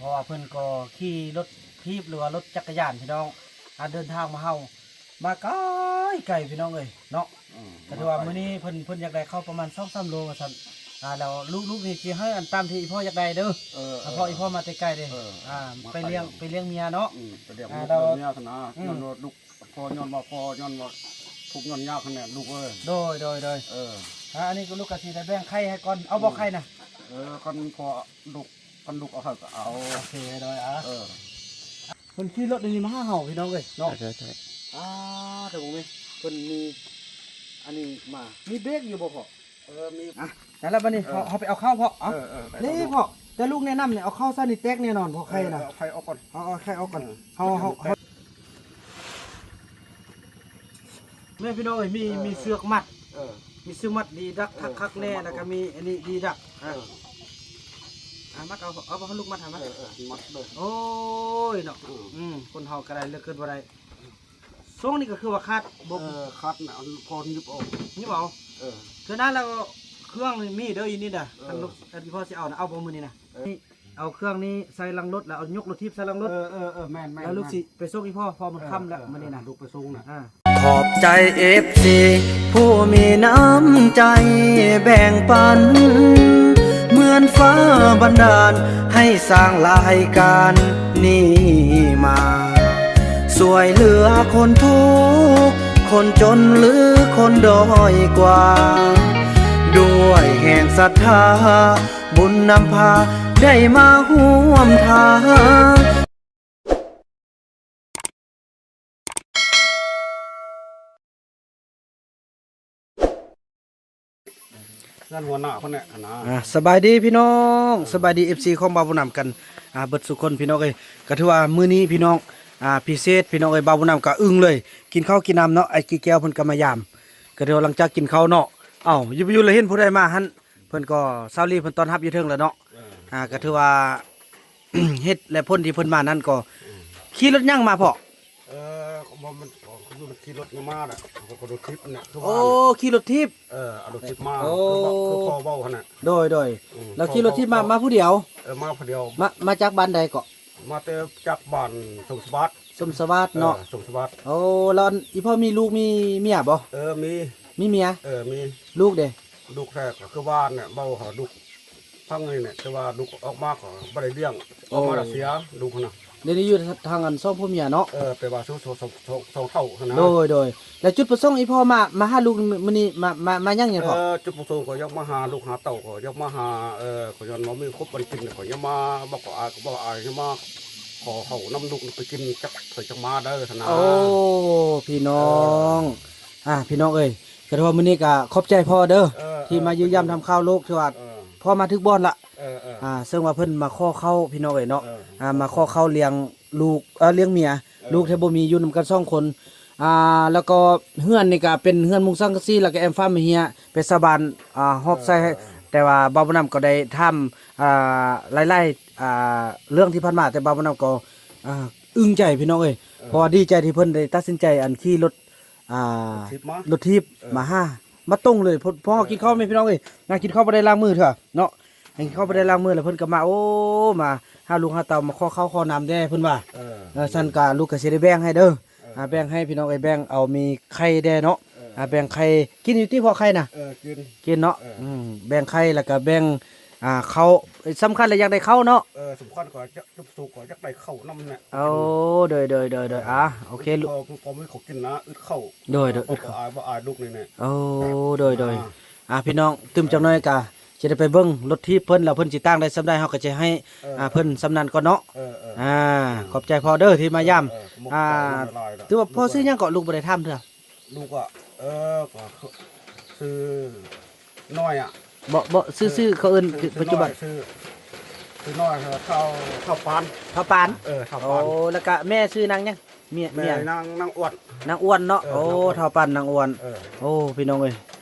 ເພາະວ່າເພິ່ນກໍຂີ່ລົດຖີບ ຫຼືວ່າລົດຈັກກະຍານພີ່ນ້ອງ ອ່າ ເດີນທາງມາເຮົາ ມາໄກໆ ພີ່ນ້ອງເອີຍເນາະ. ອືມ ກໍຖືວ່າມື້ນີ້ເພິ່ນ ເພິ່ນຢາກໄດ້ເຂົ້າປະມານສອງສາມໂລວ່າຊັ້ນ. ອ່າ ແລ້ວລູກໆນີ້ຊິໃຫ້ອັນຕາມທີ່ອີ່ພໍ່ຢາກໄດ້ເດີ. ເອີ ເພາະອີ່ພໍ່ມາແຕ່ໄກເດ້. ເອີ ອ່າ ໄປລ້ຽງ ໄປລ້ຽງເມຍເນາະ. ອືມ ໄປລ້ຽງ ອ່າ ເມຍ ແລ້ວເມຍຫັ້ນນະ ອືມ ຍ້ອນວ່າລູກ ພໍ່ ຍ້ອນວ່າພໍ່ ຍ້ອນວ່າທຸກຍ້ອນຍາກຫັ້ນແຫຼະລູກເອີຍ. ໂດຍ ໂດຍ ໂດຍ ເອີ ອ່າ ອັນນີ້ກໍລູກກໍຊິໄດ້ແບ່ງໄຂ່ໃຫ້ກ່ອນ ເອົາບໍ່ ອືມ ໄຂ່ນະ? ເອີ ຄັນພໍ່ລູກ ຄັນລູກເອົາໃຫ້ກໍເອົາ. ໂອເຄ ໂດຍ ອ່າ ເອີ ເພິ່ນຂີ່ລົດອັນນີ້ມາຫາເຮົາພີ່ນ້ອງເອີຍເນາະ. ໃຊ່ໆ ອ່າ ເດີ ເບິ່ງເດ້ ເພິ່ນມີອັນນີ້ມາ ມີເບຣກຢູ່ບໍ່ພໍ່? ເອີ ມີ ອ່ະ ໄດ້ແລ້ວບັດນີ້ ເອີ ເຮົາ ເຮົາໄປເອົາເຂົ້າພໍ່. ເອົາ ເອີ ເອີ ນີ້ພໍ່ ແຕ່ລູກແນະນຳນີ້ ເອົາເຂົ້າໃສ່ນີ້ແຕກແນ່ນອນພໍ່ ໄຂ່ນະ. ເອີ ເອົາໄຂ່ອອກກ່ອນ ເອົາ ເອົາໄຂ່ອອກກ່ອນ. ເອີ ເຮົາ ເຮົາ ເຮົາ ແມ່ນພີ່ນ້ອງເອີຍ ມີ ເອີ ມີເຊືອກມັດ ເອີ ມີເຊືອກມັດດີດັກ ເອີ ຄັກໆແນ່ ແລ້ວກໍມີອັນນີ້ດີດັກ. ເອີ ອ່າ ມັດເອົາ ເອົາ ເອົາລູກມັດໃຫ້ມັດ. ເອີ ເອີ ມັດເດີ. ໂອ້ຍເນາະ ອືມ ອືມ ຄົນເຮົາກໍໄດ້ເລີກເກີດບໍ່ໄດ້. ຊ່ວງນີ້ກໍຄືວ່າຂາດບໍ່? ເອີ ຂາດນະ ພໍຫຍິບອອກ ຫຍິບເອົາ. ເອີ ເທື່ອໜ້າແລ້ວເຄື່ອງນີ້ມີເດີ ຢູ່ນີ້ນະ. ເອີ ຄັນລູກ ຄັນພໍ່ຊິເອົານະ ເອົາບໍ່ມື້ນີ້ນະ? ເອີ ເອົາເຄື່ອງນີ້ໃສ່ຫຼັງລົດ ແລ້ວເອົາຍົກລົດຖີບໃສ່ຫຼັງລົດ. ເອີ ເອີ ເອີ ແມ່ນໆ ແລ້ວລູກຊິໄປສົ່ງອີ່ພໍ່ ເພາະມັນຄ່ຳແລ້ວ ເອີ ມື້ນີ້ນະ ລູກໄປສົ່ງນະ. ອ່າ ຂອບໃຈເອັຟຊີຜູ້ມີນ້ຳໃຈແບ່ງປັນ ເໝືອນຟ້າບັນດານໃຫ້ສ້າງລາຍການນີ້ມາ ຊ່ວຍເຫຼືອຄົນທຸກ ຄົນຈົນ ຫຼື ຄົນດ້ອຍກວ່າ ດ້ວຍແຮງສັດທາ ບຸນນຳພາໄດ້ມາຮ່ວມທາງ. ເຮືອນຫົວໜ້າເພິ່ນແຫຼະຫັ້ນນະ. ອ່າ ສະບາຍດີພີ່ນ້ອງ ສະບາຍດີເອັຟຊີຂອງບ່າວບຸນນຳກັນ ອ່າ ເບິດສູ່ຄົນພີ່ນ້ອງເອີຍ. ກໍຖືວ່າມື້ນີ້ພີ່ນ້ອງ ອ່າ ພິເສດພີ່ນ້ອງເອີຍ ບ່າວບຸນນຳກໍອຶ້ງເລີຍ ກິນເຂົ້າກິນນ້ຳເນາະ ອ້າຍກີແກ້ວເພິ່ນກໍມາຢາມ. ກໍຖືວ່າຫຼັງຈາກກິນເຂົ້າເນາະ ເອົ້າ ຢູ່ໄປຢູ່ລະເຫັນຜູ້ໃດມາຫັ້ນ ເພິ່ນກໍ ຊາວລີເພິ່ນຕ້ອນຮັບຢູ່ເທິງແລ້ວເນາະ. ເອີ ອ່າ ກໍຖືວ່າ ເຫດແລະຜົນທີ່ເພິ່ນມານັ້ນກໍ ອືມ ຂີ່ລົດຫຍັງມາພໍ່? ເອີ ບໍ່ແມ່ນ ມັນຂີ່ລົດມານະ ເຂົາກໍລົດຖີບນະ ຄືວ່າ ໂອ້ ຂີ່ລົດຖີບ. ເອີ ເອົາລົດຖີບມາ ໂອ້ ຄືພໍ່ເວົ້າຫັ້ນນະ. ໂດຍ ໂດຍ ອືມ ແລ້ວຂີ່ລົດຖີບມາ ພໍ່ ມາຜູ້ດຽວ? ເອີ ມາຜູ້ດຽວ. ມາ ມາຈາກບ້ານໃດເກາະ? ມາແຕ່ຈາກບ້ານສົມສະຫວັດ. ສົມສະຫວັດເນາະ. ເອີ ສົມສະຫວັດ. ໂອ້ ແລ້ວອີ່ພໍ່ມີລູກມີເມຍບໍ່? ເອີ ມີ ມີເມຍ. ເອີ ມີ. ລູກເດ? ລູກແທ້ກໍຄືວ່າແຫຼະ ເວົ້າຫາລູກຟັງນີ້ແຫຼະ ແຕ່ວ່າລູກອອກມາກໍບໍ່ໄດ້ລ້ຽງ ອອກມາແລ້ວເສຍລູກຫັ້ນນະ. ດຽວນີ້ຢູ່ທາງອັນສອງຜົວເມຍເນາະ. ເອີ ແປວ່າສອງ ສອງ ສອງ ສອງ ສອງເທົ່າຫັ້ນນະ. ໂດຍ ໂດຍ ແລ້ວຈຸດປະສົງອີ່ພໍ່ມາ ມາຫາລູກມື້ນີ້ ມາ ມາ ມາຫຍັງນີ້ພໍ່? ເອີ ຈຸດປະສົງກໍຢາກມາຫາລູກຫາເຕົ້າ ກໍຢາກມາຫາ ເອີ ກໍຍ້ອນວ່າມີຄົບມັນກິນ ກໍຢາກມາ ບໍ່ກໍອາຍ ກໍບໍ່ອາຍ ຢາກມາຂໍເຂົ້ານຳລູກໄປກິນ ຈັກເພິ່ນຈັກມາເດີຫັ້ນນະ. ໂອ້ ພີ່ນ້ອງ ເອີ ອ່າ ພີ່ນ້ອງເອີຍ ກໍຖືວ່າມື້ນີ້ກໍຂອບໃຈພໍ່ເດີ ເອີ ທີ່ມາຢ້ຽມຢາມຖາມຂ່າວລູກ ຖືວ່າ ເອີ ພໍ່ມາຖືກບ່ອນລະ. ເອີ ເອີ ອ່າ ເຊິ່ງວ່າເພິ່ນມາຂໍເຂົ້າ ພີ່ນ້ອງເອີຍເນາະ. ເອີ ອ່າ ມາຂໍເຂົ້າລ້ຽງລູກ ເອີ ລ້ຽງເມຍ. ເອີ ລູກແທ້ບໍ່ມີ ຢູ່ນຳກັນສອງຄົນ. ອ່າ ແລ້ວກໍເຮືອນນີ້ກໍເປັນເຮືອນມຸງສັງກະສີ ແລ້ວກໍແອ້ມຝາມາເຮຍ ເປັນຊາວບ້ານ ອ່າ ຮອບໃສ່ໃຫ້. ເອີ ແຕ່ວ່າບ່າວບຸນນຳກໍໄດ້ຖາມ ອ່າ ຫຼາຍໆ ອ່າ ເລື່ອງທີ່ຜ່ານມາ ແຕ່ບ່າວບຸນນຳກໍ ອ່າ ອຶ້ງໃຈ ພີ່ນ້ອງເອີຍ. ເອີ ເພາະວ່າດີໃຈທີ່ເພິ່ນໄດ້ຕັດສິນໃຈອັນຂີ່ລົດ ອ່າ ລົດຖີບມາ ລົດຖີບ ເອີ ມາຫາ ມາຕົງເລີຍ ພໍ ພໍເຮົາ ເອີ ກິນເຂົ້າແມ່ນພີ່ນ້ອງເອີຍ ນັ່ງກິນເຂົ້າບໍ່ໄດ້ລ້າງມືເທື່ອເນາະ ນັ່ງກິນເຂົ້າບໍ່ໄດ້ລ້າງມື ແລ້ວເພິ່ນກໍມາ ໂອ້ ມາຫາລູກຫາເຕົ້າ ມາຂໍເຂົ້າຂໍນ້ຳແດ່ເພິ່ນວ່າ. ເອີ ເອີ ຊັ້ນກໍລູກກໍຊິໄດ້ແບ່ງໃຫ້ເດີ. ເອີ ອ່າ ແບ່ງໃຫ້ພີ່ນ້ອງເອີຍ ແບ່ງເອົາມີໄຂ່ແດ່ເນາະ. ເອີ ອ່າ ແບ່ງໄຂ່ ກິນຢູ່ຕິພໍ່ໄຂ່ນະ? ເອີ ກິນ ກິນເນາະ. ເອີ ອືມ ແບ່ງໄຂ່ ແລ້ວກໍແບ່ງ ອ່າ ເຂົ້າ ສຳຄັນແລ້ວຢາກໄດ້ເຂົ້າເນາະ. ເອີ ສຳຄັນກໍຢາກ ຈຸດປະສົງກໍຢາກໄດ້ເຂົ້ານຳແຫຼະ. ໂອ້ ໂດຍ ໂດຍ ໂດຍ ໂດຍ ອ່າ ໂອເຄ ພໍ່ ພໍ່ມີເຂົາກິນນະ ອຶດເຂົ້າ. ໂດຍ ໂດຍ ອຶດເຂົ້າ ອາຍບໍ່ອາຍລູກນີ້ແຫຼະ. ໂອ້ ໂດຍ ໂດຍ ອ່າ ອ່າ ພີ່ນ້ອງ ຕື່ມຈັກໜ້ອຍກະຊິໄດ້ໄປເບິ່ງລົດຖີບເພິ່ນ ແລ້ວເພິ່ນຊິຕ່າງໄດ້ສ່ຳໃດ ເຮົາກໍຈະໃຫ້ ເອີ ອ່າ ເພິ່ນສ່ຳນັ້ນກ່ອນເນາະ. ເອີ ເອີ ອ່າ ຂອບໃຈພໍ່ເດີທີ່ມາຢາມ. ເອີ ເອີ ອ່າ ຖືວ່າພໍ່ຊື່ຫຍັງເກາະ ລູກບໍ່ໄດ້ຖາມເທື່ອ? ລູກ ເອີ ກໍຊື່ນ້ອຍອະ. ບໍ່ ບໍ່ ຊື່ ເອີ ຊື່ເຂົາເອີ້ນ ຊື່ ປັດຈຸບັນ ຊື່ນ້ອຍ ຊື່ ຊື່ນ້ອຍ ເອີ ທ້າວ ທ້າວປານ ທ້າວປານ. ເອີ ທ້າວປານ. ໂອ້ ແລ້ວກະແມ່ຊື່ນາງຫຍັງ? ເມຍ ແມ່ ເມຍ ນາງ ນາງອ້ວນ ນາງອ້ວນເນາະ. ເອີ ໂອ້ ນາງອ້ວນ ທ້າວປານ ນາງອ້ວນ. ເອີ ໂອ້ ພີ່ນ້ອງເອີຍ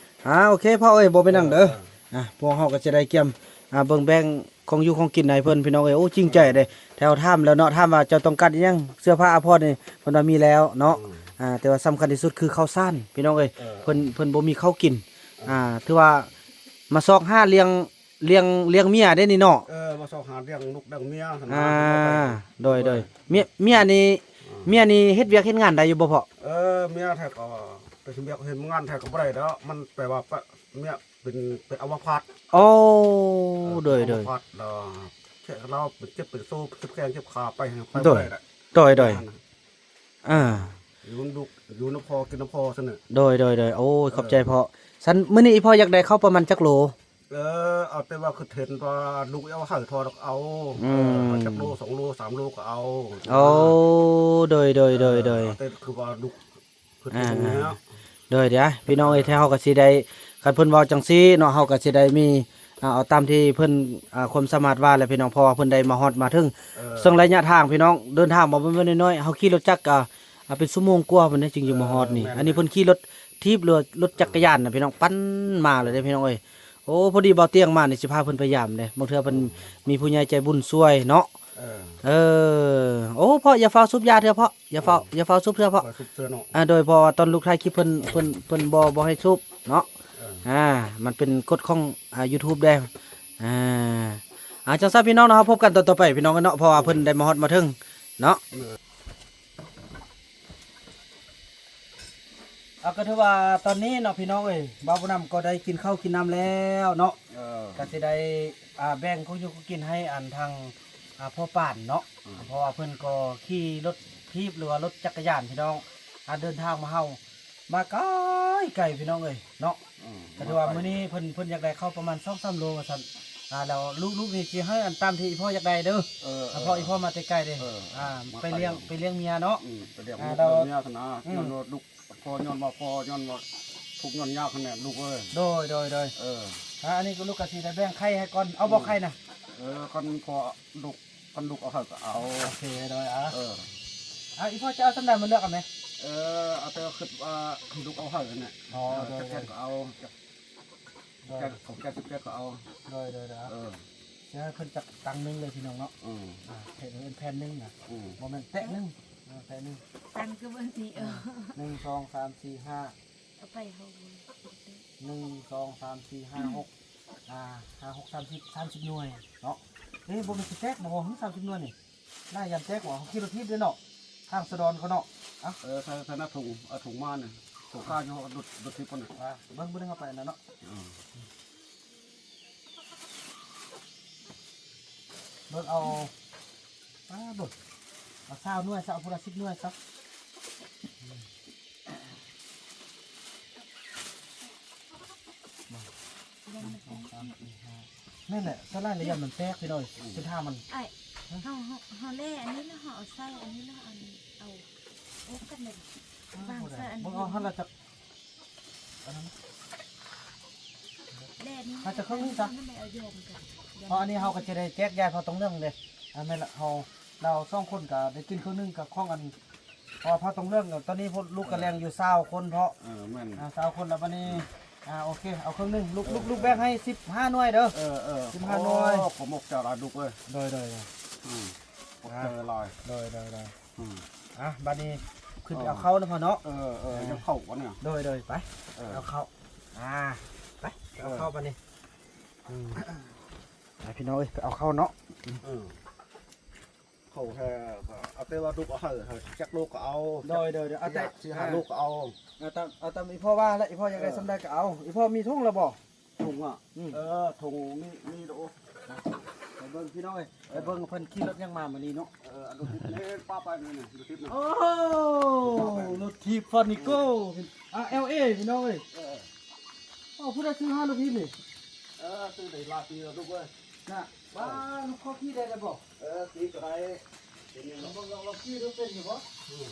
ອ່າ ໂອເຄ ພໍ່ເອີຍ ບໍ່ເປັນຫຍັງເດີ. ເອີ ອ່າ ພວກເຮົາກໍຈະໄດ້ກຽມ ອ່າ ເບິ່ງແບ່ງຂອງຢູ່ຂອງກິນໃຫ້ເພິ່ນ ພີ່ນ້ອງເອີຍ. ໂອ້ ຈິງໃຈເດ້ ແຖວຖາມແລ້ວເນາະ ຖາມວ່າເຈົ້າຕ້ອງການອີ່ຫຍັງ ເສື້ອຜ້າອາພອນນີ້ ເພິ່ນວ່າມີແລ້ວເນາະ. ອືມ ອ່າ ແຕ່ວ່າສຳຄັນທີ່ສຸດຄືເຂົ້າສານ ພີ່ນ້ອງເອີຍ. ເອີ ເພິ່ນ ເພິ່ນບໍ່ມີເຂົ້າກິນ. ເອີ ອ່າ ຖືວ່າມາຊອກຫາລ້ຽງ ລ້ຽງ ລ້ຽງເມຍເດ້ນີ້ເນາະ. ເອີ ມາຊອກຫາລ້ຽງລູກລ້ຽງເມຍຫັ້ນນະ. ອ່າ ໂດຍ ໂດຍ ໂດຍ ເມຍ ເມຍນີ້ ອ່າ ເມຍນີ້ເຮັດວຽກເຮັດງານໄດ້ຢູ່ບໍ່ພໍ່? ເອີ ເມຍແທ້ກໍໄປເຮັດວຽກເຮັດງານແທ້ກໍບໍ່ໄດ້ດອກ ມັນແປວ່າ ເມຍເປັນ ເປັນອັມມະພາດ. ໂອ້ ເອີ ໂດຍ ເປັນອັມມະພາດ ໂດຍ ແລ້ວເຈັບເປັນໂຊ ເຈັບແຂ້ງເຈັບຂາ ໄປ ໄປບໍ່ໄດ້ລະ. ໂດຍ ໂດຍ ອ່າ ຢູ່ນຳລູກ ຢູ່ນຳພໍ່ ກິນນຳພໍ່ຊັ້ນນະ. ໂດຍ ໂດຍ ໂດຍ ໂອ້ຍ ເອີ ຂອບໃຈພໍ່. ຊັ້ນມື້ນີ້ອີ່ພໍ່ຢາກໄດ້ເຂົ້າປະມານຈັກໂລ? ເອີ ເອົາແຕ່ວ່າຄິດເຫັນວ່າລູກເອົາໃຫ້ພໍດອກເອົາ. ອືມ ເອີ ຈັກໂລ ສອງໂລ ສາມໂລກໍເອົາ. ໂອ້ ໂດຍ ໂດຍ ໂດຍ ເອີ ໂດຍ ເອົາແຕ່ຄືວ່າລູກ ອ່າ ໂດຍ ເດ ພີ່ນ້ອງເອີຍ ແທ້ເຮົາກໍຊິໄດ້ ຄັນເພິ່ນເວົ້າຈັ່ງຊີ້ເນາະ ເຮົາກໍຊິໄດ້ມີ ອ່າ ເອົາຕາມທີ່ເພິ່ນ ອ່າ ຄວາມສາມາດວ່າແຫຼະພີ່ນ້ອງ ເພາະວ່າເພິ່ນໄດ້ມາຮອດມາເຖິງ. ເອີ ເຊິ່ງໄລຍະທາງພີ່ນ້ອງ ເດີນທາງບໍ່ແມ່ນນ້ອຍໆ ເຮົາຂີ່ລົດຈັກກໍ ອ່າ ເປັນຊົ່ວໂມງກວ່າພຸ້ນເດ້ ຈຶ່ງຈະມາຮອດນີ້. ເອີ ແມ່ນ ອັນນີ້ເພິ່ນຂີ່ລົດຖີບ ຫຼືວ່າລົດຈັກກະຍານນະພີ່ນ້ອງ ປັ່ນມາເລີຍເດ້ພີ່ນ້ອງເອີຍ. ໂອ້ ພໍດີບ່າວຕຽງມານີ້ ຊິພາເພິ່ນໄປຢາມເດ້ ບາງເທື່ອເພິ່ນ ເອີ ມີຜູ້ໃຫຍ່ໃຈບຸນຊ່ວຍເນາະ. ເອີ ເອີ ໂອ້ ພໍ່ ຢ່າຟ້າວສູບຢາເທື່ອພໍ່ ຢ່າຟ້າວ ອືມ ຢ່າຟ້າວສູບເທື່ອພໍ່. ບໍ່ສູບເທື່ອເນາະ. ອ່າ ໂດຍ ເພາະວ່າຕອນລູກຖ່າຍຄລິບເພິ່ນ ເພິ່ນ ເພິ່ນບໍ່ ບໍ່ໃຫ້ສູບເນາະ. ເອີ ອ່າ ມັນເປັນກົດຂອງ ອ່າ ຢູທູບເດ້. ອ່າ ອ່າ ຈັ່ງຊັ້ນພີ່ນ້ອງເນາະ ເຮົາພົບກັນຕອນຕໍ່ໄປພີ່ນ້ອງເນາະ ເພາະວ່າເພິ່ນໄດ້ມາຮອດມາເຖິງເນາະ. ເອີ ອ່າ ກໍຖືວ່າຕອນນີ້ເນາະພີ່ນ້ອງເອີຍ ບ່າວບຸນນຳກໍໄດ້ກິນເຂົ້າກິນນ້ຳແລ້ວເນາະ. ເອີ ກໍຊິໄດ້ ອ່າ ແບ່ງຂອງຢູ່ຂອງກິນໃຫ້ອັນທາງ ອ່າ ພໍ່ປານເນາະ. ອືມ ເພາະວ່າເພິ່ນກໍຂີ່ລົດຖີບ ຫຼືວ່າລົດຈັກກະຍານພີ່ນ້ອງ ອ່າ ເດີນທາງມາເຮົາ ມາໄກ ໄກພີ່ນ້ອງເອີຍເນາະ. ອືມ ກໍຖືວ່າມື້ນີ້ເພິ່ນ ເພິ່ນຢາກໄດ້ເຂົ້າປະມານສອງສາມໂລວ່າຊັ້ນ. ອ່າ ແລ້ວລູກໆນີ້ຊິໃຫ້ອັນຕາມທີ່ອີ່ພໍ່ຢາກໄດ້ເດີ. ເອີ ເພາະອີ່ພໍ່ມາແຕ່ໄກເດ້. ເອີ ອ່າ ໄປລ້ຽງ ໄປລ້ຽງເມຍເນາະ. ອືມ ໄປລ້ຽງ ອ່າ ລູກ ແລ້ວ ລ້ຽງເມຍຫັ້ນນະ. ອືມ ຍ້ອນວ່າລູກ ພໍ່ຍ້ອນວ່າພໍ່ ຍ້ອນວ່າທຸກຍ້ອນຍາກຫັ້ນແຫຼະລູກເອີຍ. ໂດຍ ໂດຍ ໂດຍ ເອີ ອ່າ ອັນນີ້ກໍລູກກໍຊິໄດ້ແບ່ງໄຂ່ໃຫ້ກ່ອນ ເອົາບໍ່ ອືມ ໄຂ່ນະ? ເອີ ຄັນພໍ່ລູກ ຄັນລູກເອົາໃຫ້ກໍເອົາ. ໂອເຄ ໂດຍ ອ່າ ເອີ ອ່າ ອີ່ພໍ່ຈະເອົາສ່ຳໃດມາເລືອກເອົາແມ. ເອີ ເອົາແຕ່ຄິດວ່າລູກເອົາໃຫ້ຫັ້ນແຫຼະ. ອໍ ໂດຍ ຈັກແກ່ນກໍເອົາ ຈັກ ໂດຍ ແກ່ນ ຂອງແກ່ນສິບແປດກໍເອົາ. ໂດຍ ໂດຍ ໂດຍ ເອີ ຊິໃຫ້ເພິ່ນຈັກຕັງໜຶ່ງເລີຍພີ່ນ້ອງເນາະ. ອືມ ອ່າ ເຮັດເປັນແຜ່ນໜຶ່ງນະ. ອືມ ບໍ່ແມ່ນແຕະໜຶ່ງ ເອີ ແຕະໜຶ່ງ ຕັງກໍບໍ່ມີ. ເອີ ເອີ ໜຶ່ງ ສອງ ສາມ ສີ່ ຫ້າ ເອົາໄປເຮົາ ໜຶ່ງ ສອງ ສາມ ສີ່ ຫ້າ ຫົກ ອ່າ ຫ້າ ຫົກ ສາມສິບ ສາມສິບໜ່ວຍເນາະ. ເອີ ບໍ່ແມ່ນຊິແຕກບໍ່ ສາມສິບໜ່ວຍນີ້ ໜ້າຢ້ານແຕກວ່າ ເຮົາຂີ່ລົດຖີບເດ້ເນາະ ທາງສະດອນເຂົາເນາະ. ເອົາ ເອີ ໃສ່ ໃສ່ໜ້າຖົງ ເອົາຖົງມານີ້ ຖົງຂ້າຢູ່ລົດ ລົດຖີບພຸ້ນນະ. ອ່າ ເບິ່ງ ເບິ່ງເອົາໄປນັ້ນເນາະ. ເອີ ເບິ່ງເອົາ ປ້າ ເບິ່ງ ເອົາຊາວໜ່ວຍຊະ ເອົາຜູ້ລະສິບໜ່ວຍຊະ. ໜຶ່ງ ສອງ ສາມ ສີ່ ຫ້າ ແມ່ນແຫຼະ ສະຫຼາຍລະຢ້ານມັນແຕກພີ່ນ້ອງເອີຍ. ອືມ ເປັນທ່າມັນ ອ້າຍ ເຮົາ ເຮົາ ເຮົາແລ່ອັນນີ້ແລ້ວເຮົາເອົາໃສ່ອັນນີ້ແລ້ວອັນເອົາອົບກັນເລີຍ ວາງໃສ່ອັນນີ້. ເບິ່ງເອົາຫັ້ນລະຈັກ ອັນນັ້ນ ແລ່ນີ້ ເຮົາຈະເຄິ່ງໜຶ່ງຊະ ເຮົາແລ່ເອົາຢອມກັນ ເພາະອັນນີ້ເຮົາກໍຈະໄດ້ແຈກຢາຍພໍ່ຕອງເລື່ອງເດ້. ອ່າ ແມ່ນລະ ເຮົາ ລາວສອງຄົນກໍໄດ້ກິນເຄິ່ງໜຶ່ງກັບຂອງອັນ ເພາະວ່າພໍ່ຕອງເລື່ອງ ຕອນນີ້ພວກລູກກໍແລ່ນຢູ່ຊາວຄົນເພາະ. ເອີ ແມ່ນ ອ່າ ຊາວຄົນລະບັດນີ້. ອ່າ ໂອເຄ ເອົາເຄິ່ງໜຶ່ງ ລູກ ເອີ ລູກ ລູກແບ່ງໃຫ້ສິບຫ້າໜ່ວຍເດີ. ເອີ ເອີ ສິບຫ້າໜ່ວຍ. ໂອ້ ຂໍຂອບໃຈຫຼາຍລູກເອີຍ. ໂດຍ ໂດຍ ໂດຍ ອືມ ຂອບໃຈຫຼາຍ. ໂດຍ ໂດຍ ໂດຍ ອືມ ອ່ະ ບັດນີ້ຂຶ້ນໄປເອົາເຂົ້ານະພໍ່ເນາະ. ເອີ ເອີ ເອີ ຍັງເຂົ້າບໍ່ນີ້? ໂດຍ ໂດຍ ໄປ ເອີ ເອົາເຂົ້າ. ອ່າ ໄປ ເອີ ເອົາເຂົ້າບັດນີ້. ອືມ ໄປພີ່ນ້ອງເອີຍ ໄປເອົາເຂົ້າເນາະ. ເອີ ເຂົ້າແທ້ກໍເອົາ ແຕ່ວ່າລູກເອົາໃຫ້ ໃຫ້ຈັກໂລກໍເອົາ. ໂດຍ ໂດຍ ໂດຍ ເອົາແຕ່ ສີ່ຫ້າໂລກໍເອົາ. ເອົາຕາມ ເອົາຕາມອີ່ພໍ່ວ່າແຫຼະ ອີ່ພໍ່ຢາກໄດ້ ເອີ ສ່ຳໃດກໍເອົາ. ອີ່ພໍ່ມີຖົງແລ້ວບໍ່? ຖົງອະ? ອືມ ເອີ ຖົງມີ ມີໂດ. ໄປເບິ່ງພີ່ນ້ອງເອີຍ ໄປເບິ່ງເພິ່ນຂີ່ລົດຫຍັງມາມື້ນີ້ເນາະ. ເອີ ລົດຖີບນີ້ ປ້າໄປນີ້ ລົດຖີບນະ. ໂອ້ ລົດຖີບຟອນນິໂກ ອ່າ ແອລເອ ພີ່ນ້ອງເອີຍ. ເອີ ໂອ້ ຜູ້ໃດຊື້ໃຫ້ລົດຖີບນີ້? ເອີ ຊື້ໄດ້ຫຼາຍປີແລ້ວລູກເອີຍ. ນະ ວ່າລູກຂໍຂີ່ໄດ້ ໄດ້ບໍ່? ເອີ ຂີ່ກໍໄດ້. ລອງ ລອງ ລອງຂີ່ດູ ເປັນຢູ່ບໍ່? ອືມ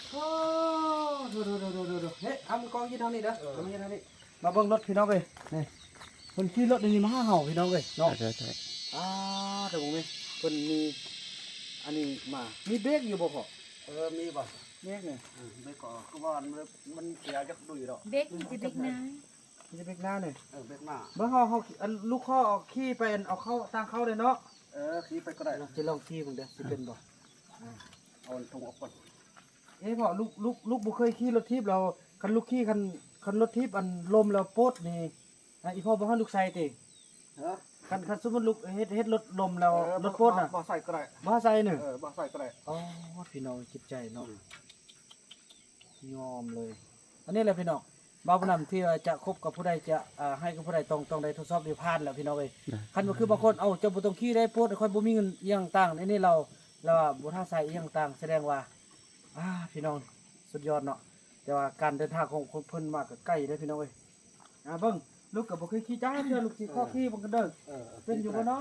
ໂອ້ ໂດ ໂດ ເຮີ້ຍ ເອົາມັນກອງຢູ່ທາງນີ້ເດີ. ເອີ ເອົາມາຢູ່ທາງນີ້ ມາເບິ່ງລົດພີ່ນ້ອງເອີຍ. ນີ້ ເພິ່ນຂີ່ລົດອັນນີ້ມາຫາເຮົາພີ່ນ້ອງເອີຍເນາະ. ໃຊ່ ໃຊ່ ອ່າ ແຕ່ບໍ່ແມ່ນ ເພິ່ນມີອັນນີ້ມາ ມີເບຣກຢູ່ບໍ່ພໍ່? ເອີ ມີບໍ່ ເບຣກນີ້? ເອີ ເບຣກກໍຄືວ່າມັນ ມັນເສຍຈັກດຸຍດອກ. ເບຣກມີແຕ່ເບຣກໜ້າ ມີແຕ່ເບຣກໜ້ານີ້. ເອີ ເບຣກໜ້າ ເບິ່ງເຮົາ ເຮົາ ອັນ ລູກຂໍເອົາຂີ່ໄປ ອັນ ເອົາເຂົ້າ ຕ່າງເຂົ້າເດ້ເນາະ. ເອີ ຂີ່ໄປກໍໄດ້ ຊິລອງຂີ່ເບິ່ງເດີ ຊິເປັນບໍ່? ອ່າ ເອົາອັນຖົງອອກກ່ອນ. ເອີ ພໍ່ ລູກ ລູກ ລູກບໍ່ເຄີຍຂີ່ລົດຖີບແລ້ວ ຄັນລູກຂີ່ ຄັນ ຄັນລົດຖີບອັນລົ້ມແລ້ວໂປດນີ້ ອ່ະ ອີພໍ່ບໍ່ໃຫ້ລູກໃສ່ຕິ? ຮະ? ຄັນ ຄັນສົມມຸດລູກເຮັດ ເຮັດລົດລົ້ມແລ້ວ ເອີ ລົດໂພດນະ ບໍ່ ບໍ່ໃສ່ກໍໄດ້ ບໍ່ໃສ່ເນີ ເອີ ບໍ່ໃສ່ກໍໄດ້. ອໍ ພີ່ນ້ອງຈິດໃຈເນາະ ອືມ ຍອມເລີຍ. ອັນນີ້ແຫຼະພີ່ນ້ອງ ບ່າວບຸນນຳທີ່ວ່າຈະຄົບກັບຜູ້ໃດ ຈະ ອ່າ ໃຫ້ກັບຜູ້ໃດ ຕ້ອງ ຕ້ອງໄດ້ທົດສອບ ຫຼື ຜ່ານແລ້ວພີ່ນ້ອງເອີຍ. ນະ ຄັນວ່າຄືບາງຄົນ ເອົ້າ ເຈົ້າບໍ່ຕ້ອງຂີ່ໄດ້ ໂພດ ຂ້ອຍບໍ່ມີເງິນ ອີ່ຫຍັງຕ່າງ ອັນນີ້ລາວ ລາວວ່າບໍ່ຖ້າໃສ່ ອີ່ຫຍັງຕ່າງ ສະແດງວ່າ ອ່າ ພີ່ນ້ອງ ສຸດຍອດເນາະ. ແຕ່ວ່າການເດີນທາງຂອງ ຂອງເພິ່ນມາກໍໄກເດ້ພີ່ນ້ອງເອີຍ. ອ່າ ເບິ່ງ ລູກກໍບໍ່ເຄີຍຂີ່ຈັກເທື່ອ ລູກຊິຂໍຂີ່ເບິ່ງກັນເດີ ເອີ ເປັນຢູ່ບໍ່ເນາະ?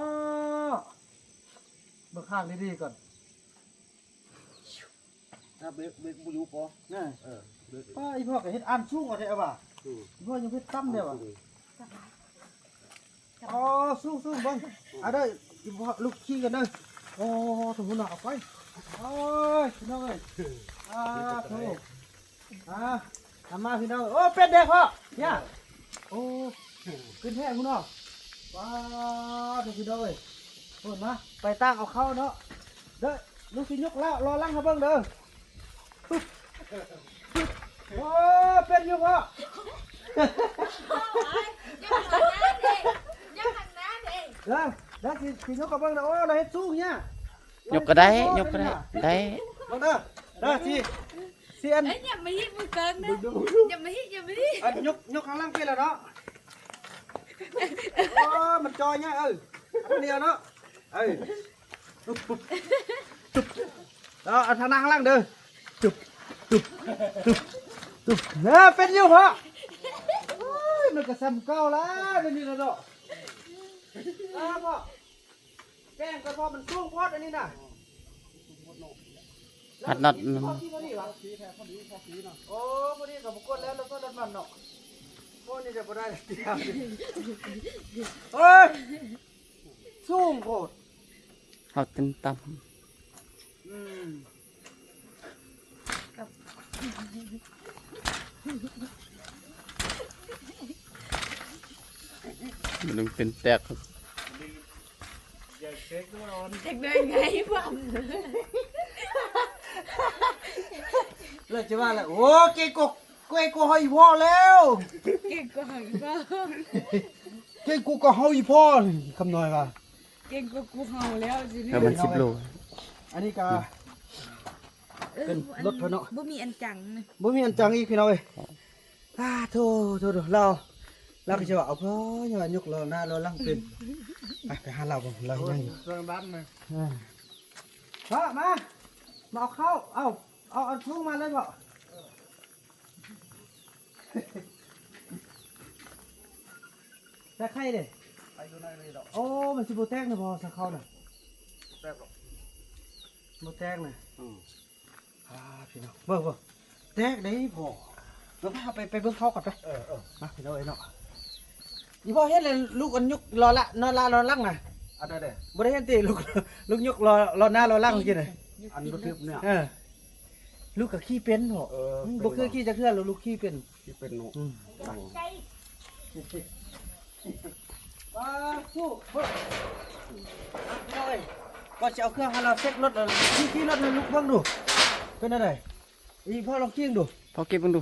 ເບິ່ງຂ້າງດີໆກ່ອນ. ຖ້າເບຣກ ເບຣກບໍ່ຢູ່ພໍ ເອີ ເອີ ເບຣກ ປ້າ ອີພໍ່ກໍເຮັດອັນສູງກວ່າແທ້ວ່າ ອືມ ອີພໍ່ຍັງເຮັດຕ່ຳແທ້ວ່າ ອັນສູງ ອໍ ສູ້ໆ ເບິ່ງ ອາ ເດີ ລູກຂີ່ກັນເດີ. ໂອ້ ໂທ້ ເອົາໄປ ໂອ້ຍ ພີ່ນ້ອງເອີຍ ອາ ໂທ້ ອາ ນຳມາ ພີ່ນ້ອງ. ໂອ້ ເປັນເດ້ພໍ່ ເອີ ໂອ້ ຂຶ້ນແທ້ພຸ້ນເນາະ. ປາດ ໂທ້ ພີ່ນ້ອງເອີຍ ໂອ້ ມາ ໄປຕາກເອົາເຂົ້າເນາະ ເດີ ລູກຊິຍົກລ້ອຫຼັງໃຫ້ເບິ່ງເດີ. ໂອ້ ເປັນຢູ່ພໍ່ ຢ່າຫັນໜ້າເດ້ ຢ່າຫັນໜ້າເດ້ ເດີ ເດີ ຊິ ຊິຍົກໃຫ້ເບິ່ງເດີ. ໂອ້ ລາວເຮັດສູງເນຍ ຍົກກໍໄດ້ ຍົກກໍໄດ້ ໄດ້ ເບິ່ງເດີ ເດີ ຊິ ຊິອັນ ເອີຍ ຢ່າມາຮີບມືເກີນເດີ ຢ່າມາຮີບ ຢ່າມາຮີບ ອັນຍົກ ຍົກຂ້າງຫຼັງເປັນແລ້ວເນາະ. ໂອ້ ມັນຈ່ອຍຍາກ ເອີ ອັນດຽວເນາະ ເອີ ຕຸບ ຕຸບ ຕຸບ ເອົາ ເອົາທາງໜ້າຂ້າງຫຼັງເດີ ຕຸບ ຕຸບ ຕຸບ ຕຸບ ເອີ ເປັນຢູ່ພໍ່. ໂອ້ຍ ມັນກໍສ່ຳເກົ່າລະ ດຽວນີ້ລະເນາະ ອາ ພໍ່ ແກງກໍພໍມັນສູງໂພດອັນນີ້ນະ ຮັດນັດ ພໍດີ ພໍດີຫວະ ໂອ້ ພໍດີກໍບໍ່ກົດແລ້ວ ແລ້ວກໍດັດມັນເນາະ. ໂອ້ ນີ້ຈະບໍ່ໄດ້ ໂອ້ຍ ສູງໂພດ ເຮົາຕື່ນຕ່ຳ ອືມ ມັນເປັນແຕກ ຈັກໄດ້ໄງ ແລ້ວຈະວ່າລະ ໂອ້ ເກັ່ງກວ່າ ເກັ່ງກວ່າເຮົາອີ່ພໍ່ແລ້ວ ເກັ່ງກວ່າເຮົາອີ່ພໍ່ ເກັ່ງກວ່າເຮົາອີ່ພໍ່ ຄຳນ້ອຍວ່າ ເກັ່ງກວ່າກູເຮົາແລ້ວຊິ ແລ້ວມັນສິບໂລ ອັນນີ້ກະ ເອີ ເປັນລົດເພິ່ນເນາະ ບໍ່ມີອັນຈັງນະ ບໍ່ມີອັນຈັງອີກ ພີ່ນ້ອງເອີຍ. ອາ ໂທ້ ໂທ້ ໂທ້ ລາວ ລາວກໍຊິວ່າເອົາພໍ່ ຍັງວ່າຍົກລໍ້ໜ້າລໍ້ຫຼັງເປັນ ໄປ ໄປຫາລາວເບິ່ງ ລາວເຮັດຫຍັງຢູ່ ເຄື່ອງດັນນະ ເອີ ພໍ່ ມາ ມາເອົາເຂົ້າ ເອົາ ເອົາ ເອົາຖົງມາເລີຍພໍ່. ແຕ່ໄຂ່ເດ້ ໄຂ່ຢູ່ໃນນີ້ດອກ ໂອ້ ມັນຊິບໍ່ແຕກນະພໍ່ ຊະເຂົ້ານະ ບໍ່ແຕກດອກ ບໍ່ແຕກນະ ອືມ ອ່າ ພີ່ນ້ອງ ເບິ່ງ ເບິ່ງ ແຕກເດ້ພໍ່ ເອົາໄປ ເອົາໄປ ໄປເບິ່ງເຂົ້າກ່ອນໄປ ເອີ ເອີ ມາ ພີ່ນ້ອງເອີຍເນາະ ອີ່ພໍ່ເຫັນແລ້ວ ລູກອັນຍົກລໍ້ລະ ນອນລະ ລໍ້ຫຼັງນະ ອັນໃດເດ້ ບໍ່ໄດ້ເຫັນຕິ ລູກ ລູກຍົກລໍ້ ລໍ້ໜ້າລໍ້ຫຼັງເມື່ອກີ້ນະ ອັນລົດຖີບເນຍ ເອີ ລູກກໍຂີ່ເປັນເນາະ ເອີ ອືມ ເປັນ ບໍ່ເຄີຍຂີ່ຈັກເທື່ອ ແລ້ວລູກຂີ່ເປັນ ທີ່ເປັນເນາະ ອືມ ໂອ້ ປາດ ສູ້ ເບິ່ງ ພີ່ນ້ອງເອີຍ ກໍຊິເອົາເຄື່ອງໃຫ້ລາວເຊັກລົດ ຂີ່ ຂີ່ລົດໃຫ້ລູກເບິ່ງດູ ເປັນແນວໃດ? ອີ່ພໍ່ລອງຂີ່ເບິ່ງດູ ພໍ່ຂີ່ເບິ່ງດູ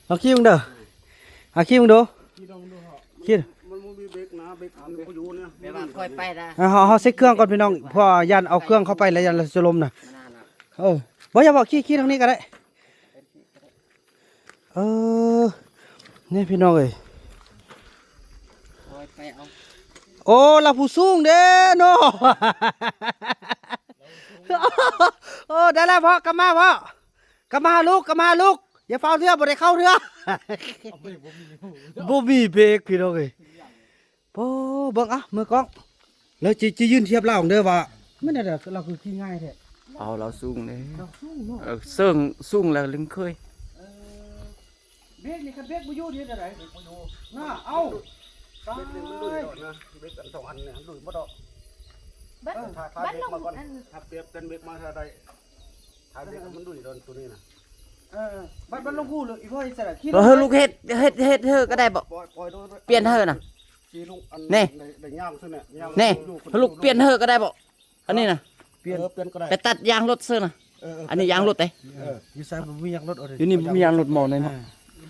ລອງຂີ່ເບິ່ງເດີ ອາ ຂີ່ເບິ່ງດູ ຂີ່ ມັນບໍ່ມີເບຣກນະ ເບຣກມັນບໍ່ຢູ່ເນຍ ແບບວ່າຄ່ອຍໄປນະ ເຮົາ ເຮົາເຊັກເຄື່ອງກ່ອນ ພີ່ນ້ອງ ເພາະວ່າຢ້ານເອົາເຄື່ອງເຂົ້າໄປແລ້ວ ຢ້ານລະຈະລົ້ມນະ ເອີ ບໍ່ ຢ່າບອກ ຂີ່ ຂີ່ທາງນີ້ກໍໄດ້ ເອີ ນີ້ພີ່ນ້ອງເອີຍ ໂອ້ ລາວຜູ້ສູງເດ້ເນາະ ໂອ້ ໄດ້ແລ້ວພໍ່ ກັບມາພໍ່ ກັບມາຫາລູກ ກັບມາຫາລູກ ຢ່າຟ້າວເທື່ອ ບໍ່ໄດ້ເຂົ້າເທື່ອ ບໍ່ມີເບຣກ ພີ່ນ້ອງເອີຍ. ໂອ້ ເບິ່ງ ອ່ະ ມືກ້ອງ ແລ້ວຊິ ຊິຢືນທຽບລາວເດີວ່າ ແມ່ນແນວໃດ ລາວຄືຂີ່ງ່າຍແທ້ ເອົາ ລາວສູງເດ້ ລາວສູງເນາະ ເອີ ເຊິ່ງສູງແລ້ວລຶ້ງເຄີຍ ເອີ ເບຣກນີ້ ຄັນເບຣກບໍ່ຢູ່ເຮັດແນວໃດ? ເບຣກບໍ່ຢູ່ ນະ ເອົ້າ ເບຣກນີ້ມັນດຸຍດອກນະ ເບຣກອັນສອງອັນນີ້ດຸຍໝົດດອກ ບັດ ເອີ ຖ້າ ຖ້າ ບັດ ເບຣກມາກ່ອນ ລົງອັນ ຖ້າປ່ຽນເບຣກມາຖ້າໄດ້ ຖ້າເບຣກມັນດຸຍດອກໂຕນີ້ນະ ເອີ ເອີ ບັດ ບັດລົງພູເລີຍ ອີ່ພໍ່ເຮັດໃສ່ລະ ຂີ່ລົດ ເອີ ເຮີລູກເຮັດ ເຮັດ ເຮັດເຮີກໍໄດ້ບໍ່? ປ່ອຍ ປ່ອຍໂຕ ປ່ຽນເຮີນະ ຂີ່ລົງອັນ ນີ້ ໄດ້ ໄດ້ຍ່າງຊື່ນີ້ ຍ່າງ ນີ້ ເຮີລູກປ່ຽນເຮີກໍໄດ້ບໍ່? ອັນນີ້ນະ ປ່ຽນ ເອີ ປ່ຽນກໍໄດ້ ໄປຕັດຢາງລົດຊື່ນະ ເອີ ເອີ ອັນນີ້ຢາງລົດເດ້ ເອີ ຢູ່ໃສບໍ່ມີຢາງລົດ ເອົາເດ້ ຢູ່ນີ້ບໍ່ມີຢາງລົດໝໍໃນເນາະ ເອີ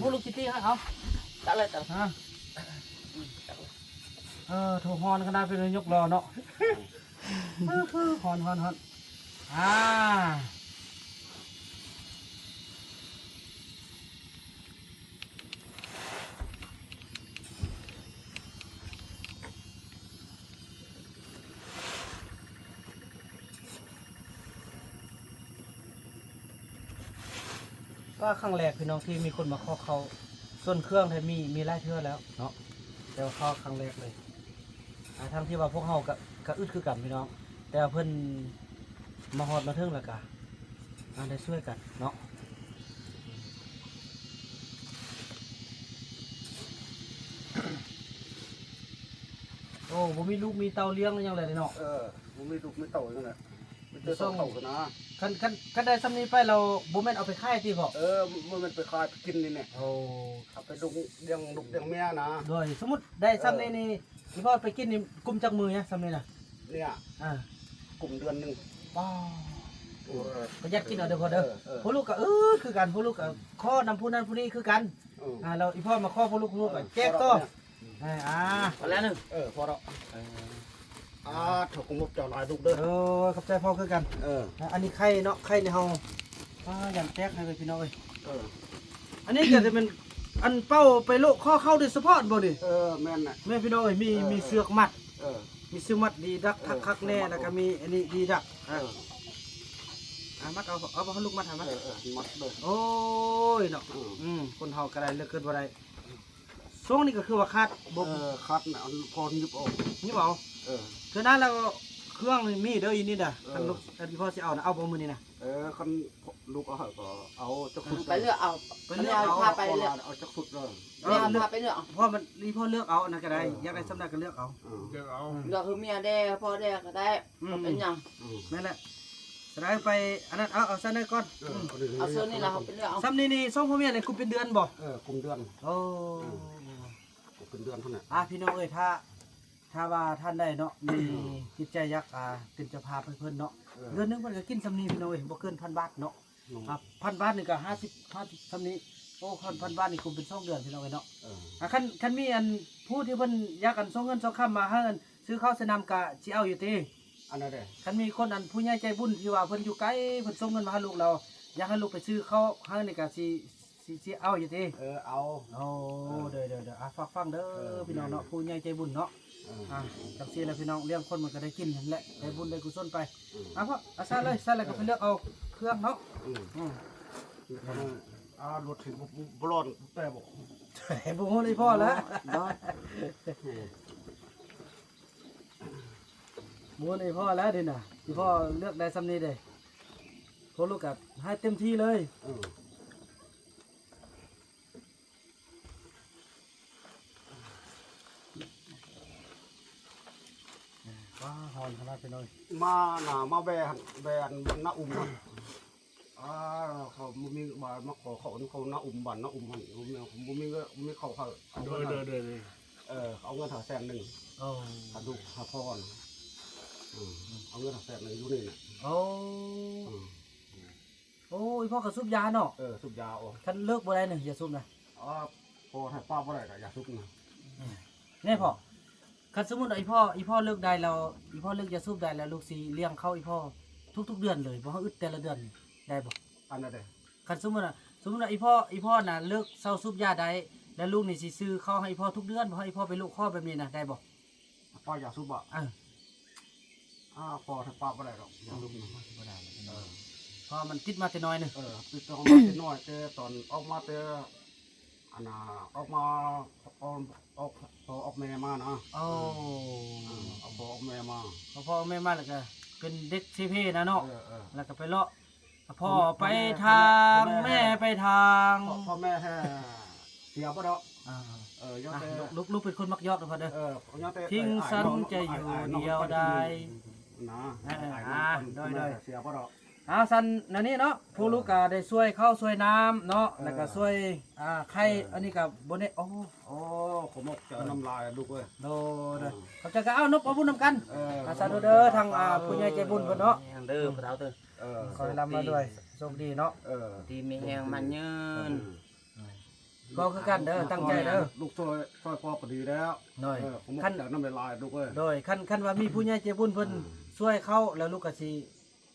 ຜູ້ລູກຊິຕີໃຫ້ເອົາ ຕັກເລີຍ ຕັກ ຮະ ອືມ ຕັກເລີຍ ເອີ ໂຖ ຮ້ອນຂະໜາດເປັນນາຍົກຫຼໍ່ເນາະ ຮ້ອນ ຮ້ອນ ຮ້ອນ ອ່າ. ກໍຄັ້ງແລກພີ່ນ້ອງທີ່ມີຄົນມາຂໍເຂົ້າສວນເຄື່ອງ ແທ້ມີ ມີຫຼາຍເທື່ອແລ້ວເນາະ ແຕ່ວ່າຂໍຄັ້ງແລກເລີຍ ອ່າ ທັງທີ່ວ່າພວກເຮົາກະ ກະອຶດຄືກັນພີ່ນ້ອງ ແຕ່ວ່າເພິ່ນມາຮອດມາເຖິງແລ້ວກະ ອ່າ ໄດ້ຊ່ວຍກັນເນາະ. ໂອ້ ບໍ່ມີລູກມີເຕົ້າລ້ຽງຫຍັງແລ້ວເນາະ. ເອີ ບໍ່ມີລູກມີເຕົ້າຫຍັງແລ້ວ ມີແຕ່ເຕົ້າເຂົ້ານະ. ຄັນ ຄັນ ຄັນໄດ້ຊ່ຳນີ້ໄປແລ້ວ ບໍ່ແມ່ນເອົາໄປຂາຍຕິພໍ່? ເອີ ບໍ່ແມ່ນໄປຂາຍ ໄປກິນນີ້ແຫຼະ. ໂອ້ ເອົາໄປລຸກລ້ຽງລູກລ້ຽງເມຍນະ. ໂດຍ ສົມມຸດໄດ້ຊ່ຳນີ້ນີ້ ອີ່ພໍ່ໄປກິນນີ້ກຸ້ມຈັກມື້ນະ ຊ່ຳນີ້ນະ? ເນຍ ອ່າ ກຸ້ມເດືອນໜຶ່ງ. ປ້າ ປະຢັດກິນເອົາເດີພໍ່ເດີ. ເອີ ເອີ ພວກລູກກໍອຶດຄືກັນ ພວກລູກກໍຂໍນຳຜູ້ນັ້ນຜູ້ນີ້ຄືກັນ. ເອີ ອ່າ ແລ້ວອີ່ພໍ່ມາຂໍພວກລູກ ພວກລູກກໍແຈກຕໍ່. ອືມ ເອີ ອ່າ ພໍແລ້ວໜຶ່ງ ເອີ ພໍແລ້ວ ເອີ ອ່າ ເຖົ້າ ຂໍຂອບໃຈຫຼາຍລູກເດີ ໂອ້ຍ ຂອບໃຈພໍ່ຄືກັນ ເອີ ອ່າ ອັນນີ້ໄຂ່ເນາະ ໄຂ່ນີ້ເຮົາ ອ່າ ຢ້ານແຕກໃຫ້ເລີຍພີ່ນ້ອງເອີຍ ເອີ ອັນນີ້ກໍຈະເປັນອັນເປົ້າໄປໂລະຄໍເຂົ້າໂດຍສະເພາະບໍ່ນີ້ ເອີ ແມ່ນນະ ແມ່ນພີ່ນ້ອງເອີຍ ມີ ເອີ ມີເຊືອກມັດ ເອີ ມີເຊືອກມັດດີດັກ ເອີ ຄັກໆແນ່ ແລ້ວກໍມີອັນນີ້ດີດັກ ເອີ ອ່າ ມັດເອົາ ເອົາ ເອົາລູກມັດໃຫ້ມັດ ເອີ ເອີ ມັດເດີ ໂອ້ຍເນາະ ເອີ ອືມ ຄົນເຮົາກໍໄດ້ເລີກເກີດບໍ່ໄດ້ ຊ່ວງນີ້ກໍຄືວ່າຂາດບໍ່ ເອີ ຂາດນະ ອັນພໍຫຍິບອອກ ຫຍິບເອົາ ເອີ ເທື່ອນັ້ນແລ້ວເຄື່ອງນີ້ມີເດີ ອີນີ້ນະ ເອີ ຄັນລູກ ອັນພໍ່ຊິເອົານະ ເອົາບໍ່ມື້ນີ້ນະ ເອີ ຄັນລູກເອົາໃຫ້ກໍເອົາຈັກຊຸດ ໄປເລືອກເອົາ ໄປເລືອກເອົາ ພາໄປເລືອກ ເອົາຈັກຊຸດເລີຍ ເອີ ເລືອກ ພາໄປເລືອກເອົາ ເພາະມັນອີພໍ່ເລືອກເອົານະກໍໄດ້ ເອີ ຢາກໄດ້ສ່ຳໃດກໍເລືອກເອົາ ເອີ ເລືອກຄືເມຍແດ່ ພໍ່ແດ່ກໍໄດ້ ອືມ ບໍ່ເປັນຫຍັງ ອືມ ແມ່ນແຫຼະ ສະໄດໄປອັນນັ້ນ ເອົາ ເອົາຊັ້ນໄດ້ກ່ອນ ເອີ ອືມ ເອົາເຊີນນີ້ລະ ເຮົາໄປເລືອກເອົາ ສ່ຳນີ້ນີ້ ຊ່ວງພໍ່ເມຍນີ້ກຸມເປັນເດືອນບໍ່ ເອີ ກຸມເດືອນ ໂອ້ ອືມ ກຸມເປັນເດືອນພຸ້ນແຫຼະ ອ່າ ພີ່ນ້ອງເອີຍ ຖ້າ ຖ້າວ່າທ່ານໃດເນາະ ມີ ອືມ ຈິດໃຈຢາກ ອ່າ ເປັນເຈົ້າພາບໃຫ້ເພິ່ນເນາະ ເອີ ເດືອນໜຶ່ງເພິ່ນກໍກິນສ່ຳນີ້ພີ່ນ້ອງເອີຍ ບໍ່ເກີນພັນບາດເນາະ ອືມ ອ່າ ພັນບາດນີ້ກໍຫ້າສິບ ຫ້າສິບສ່ຳນີ້ ໂອ້ ຄັນພັນບາດນີ້ກຸມເປັນສອງເດືອນພີ່ນ້ອງເອີຍເນາະ ເອີ ອ່າ ຄັນ ຄັນມີອັນຜູ້ທີ່ເພິ່ນຢາກອັນສົ່ງເງິນສົ່ງຄຳມາໃຫ້ອັນ ຊື້ເຂົ້າຊື້ນ້ຳກະຊິເອົາຢູ່ຕິ ອັນໃດເດ ຄັນມີຄົນອັນຜູ້ໃຫຍ່ໃຈບຸນທີ່ວ່າເພິ່ນຢູ່ໄກ ເພິ່ນສົ່ງເງິນມາໃຫ້ລູກແລ້ວ ຢາກໃຫ້ລູກໄປຊື້ເຂົ້າໃຫ້ນີ້ກະຊິ ຊິ ຊິເອົາຢູ່ຕິ ເອີ ເອົາ ໂອ້ ເອີ ໂດຍໆໆ ອ່າ ຝາກຝັງເດີ ເອີ ພີ່ນ້ອງເນາະ ແມ່ນ ຜູ້ໃຫຍ່ໃຈບຸນເນາະ ເອີ ອ່າ ຈັ່ງຊີ້ແຫຼະພີ່ນ້ອງ ລ້ຽງຄົນມັນກະໄດ້ກິນຫັ້ນແຫຼະ ເອີ ໄດ້ບຸນໄດ້ກຸສົນໄປ ເອີ ອ່າ ພໍ່ ອ່າ ຊາເລີຍ ຊາເລີຍ ເອີ ກໍໄປເລືອກເອົາເຄື່ອງເນາະ ອືມ ອືມ ອ່າ ລົດຊິບໍ່ ບໍ່ ບໍ່ລອດແຕ່ບໍ່ ບໍ່ຮູ້ນຳພໍ່ແລ້ວ ບໍ່ຮູ້ນຳພໍ່ແລ້ວນີ້ນະ ອີພໍ່ເລືອກໄດ້ສ່ຳນີ້ເດ້ ພໍ່ລູກກໍໃຫ້ເຕັມທີ່ເລີຍ ເອີ ວ້າ ຮ້ອນຂະໜາດພີ່ນ້ອງ ມາໜ້າ ມາແວ່ຫັ້ນ ແວ່ອັນນາອຸມນະ ອ່າ ເຂົາບໍ່ມີບາດມາຂໍເຂົ້າ ເຂົານາອຸມ ບ້ານນາອຸມຫັ້ນ ບໍ່ມີ ບໍ່ມີເງິນ ບໍ່ມີເຂົ້າໃຫ້ ໂດຍໆ ເອີ ເອົາເງິນໃຫ້ແສນໜຶ່ງ ໂອ້ ກະດູກຫາພໍ່ນະ ເອີ ເອົາເງິນໃຫ້ແສນໜຶ່ງຢູ່ນີ້ນະ ໂອ້ ເອີ ໂອ້ ອີພໍ່ກໍສູບຢາເນາະ ເອີ ສູບຢາ ໂອ້ ຄັນເລີກບໍ່ໄດ້ນີ້ ຢາສູບນະ ອໍ ພໍຖ້າປ້າບໍ່ໄດ້ກໍຢາສູບນະ ແນ່ພໍ່ ຄັນສົມມຸດວ່າອີພໍ່ ອີພໍ່ເລີກໄດ້ແລ້ວ ອີພໍ່ເລີກຢາສູບໄດ້ແລ້ວ ລູກຊິລ້ຽງເຂົ້າອີພໍ່ທຸກໆເດືອນເລີຍ ບໍ່ໃຫ້ອຶດແຕ່ລະເດືອນໄດ້ບໍ່? ອັນນັ້ນເດ້ ຄັນສົມມຸດວ່າ ສົມມຸດວ່າອີພໍ່ ອີພໍ່ນະເລີກເຊົາສູບຢາໄດ້ ແລ້ວລູກນີ້ຊິຊື້ເຂົ້າໃຫ້ອີພໍ່ທຸກເດືອນ ບໍ່ໃຫ້ອີພໍ່ໄປໂລະຄໍແບບນີ້ນະ ໄດ້ບໍ່? ປ້າຢາສູບບໍ່? ເອີ ອາ ພໍຖ້າປ້າບໍ່ໄດ້ດອກ ຢາສູບນະ ບໍ່ໄດ້ ເອີ ເພາະວ່າມັນຕິດມາແຕ່ນ້ອຍໜຶ່ງ ເອີ ຕິດມາແຕ່ນ້ອຍ ແຕ່ຕອນອອກມາແຕ່ ອັນນ່າ ອອກມາ ອອກ ອອກ ພໍອອກແມ່ມານະ ໂອ້ ເອີ ອອກພໍ່ອອກແມ່ມາ ພໍອອກແມ່ມາ ແລ້ວກະເປັນເດັກເສເພນະເນາະ ເອີ ເອີ ແລ້ວກະໄປເລາະ ພໍ່ໄປທາງ ແມ່ໄປທາງ ພໍ່ແມ່ແທ້ເສຍບໍ່ດອກ ອ່າ ເອີ ຍັງແຕ່ ລູກ ລູກເປັນຄົນມັກຢອກເດີພໍ່ເດີ ເອີ ຍັງແຕ່ ຖິ້ມສັນຈະຢູ່ດຽວດາຍ ນະ ເອີ ອ່າ ໂດຍ ໂດຍ ເສຍບໍ່ດອກ ອ່າ ຊັ້ນແນວນີ້ເນາະ ເອີ ຜູ້ລູກກະໄດ້ຊ່ວຍເຂົ້າຊ່ວຍນ້ຳເນາະ ເອີ ແລ້ວກະຊ່ວຍ ອ່າ ໄຂ່ ເອີ ອັນນີ້ກະບໍ່ແນ່ ໂອ້ ໂອ້ ຂໍຂອບໃຈນຳຫຼາຍລູກເອີຍ ໂດຍ ໂດຍ ເອີ ຂອບໃຈ ກະເອົານົບເອົາບຸນນຳກັນ ເອີ ອ່າ ສາທຸເດີ ທາງ ອ່າ ຜູ້ໃຫຍ່ໃຈບຸນເພິ່ນເນາະ ເດີ ພໍ່ເຖົ້າເດີ ເອີ ຂໍໃຫ້ລ່ຳລວຍ ໂຊກດີເນາະ ເອີ ດີມີແຮງໝັ້ນຍືນ ເອີ ພໍ່ຄືກັນເດີ ຕັ້ງໃຈເດີ ລູກຊ່ວຍ ຊ່ວຍພໍ່ກໍດີແລ້ວ ໂດຍ ເອີ ຂອບໃຈນຳຫຼາຍໆ ລູກເອີຍ ໂດຍ ຄັນ ຄັນວ່າມີຜູ້ໃຫຍ່ໃຈບຸນເພິ່ນ ອ່າ ຊ່ວຍເຂົ້າ ແລ້ວລູກກໍຊິ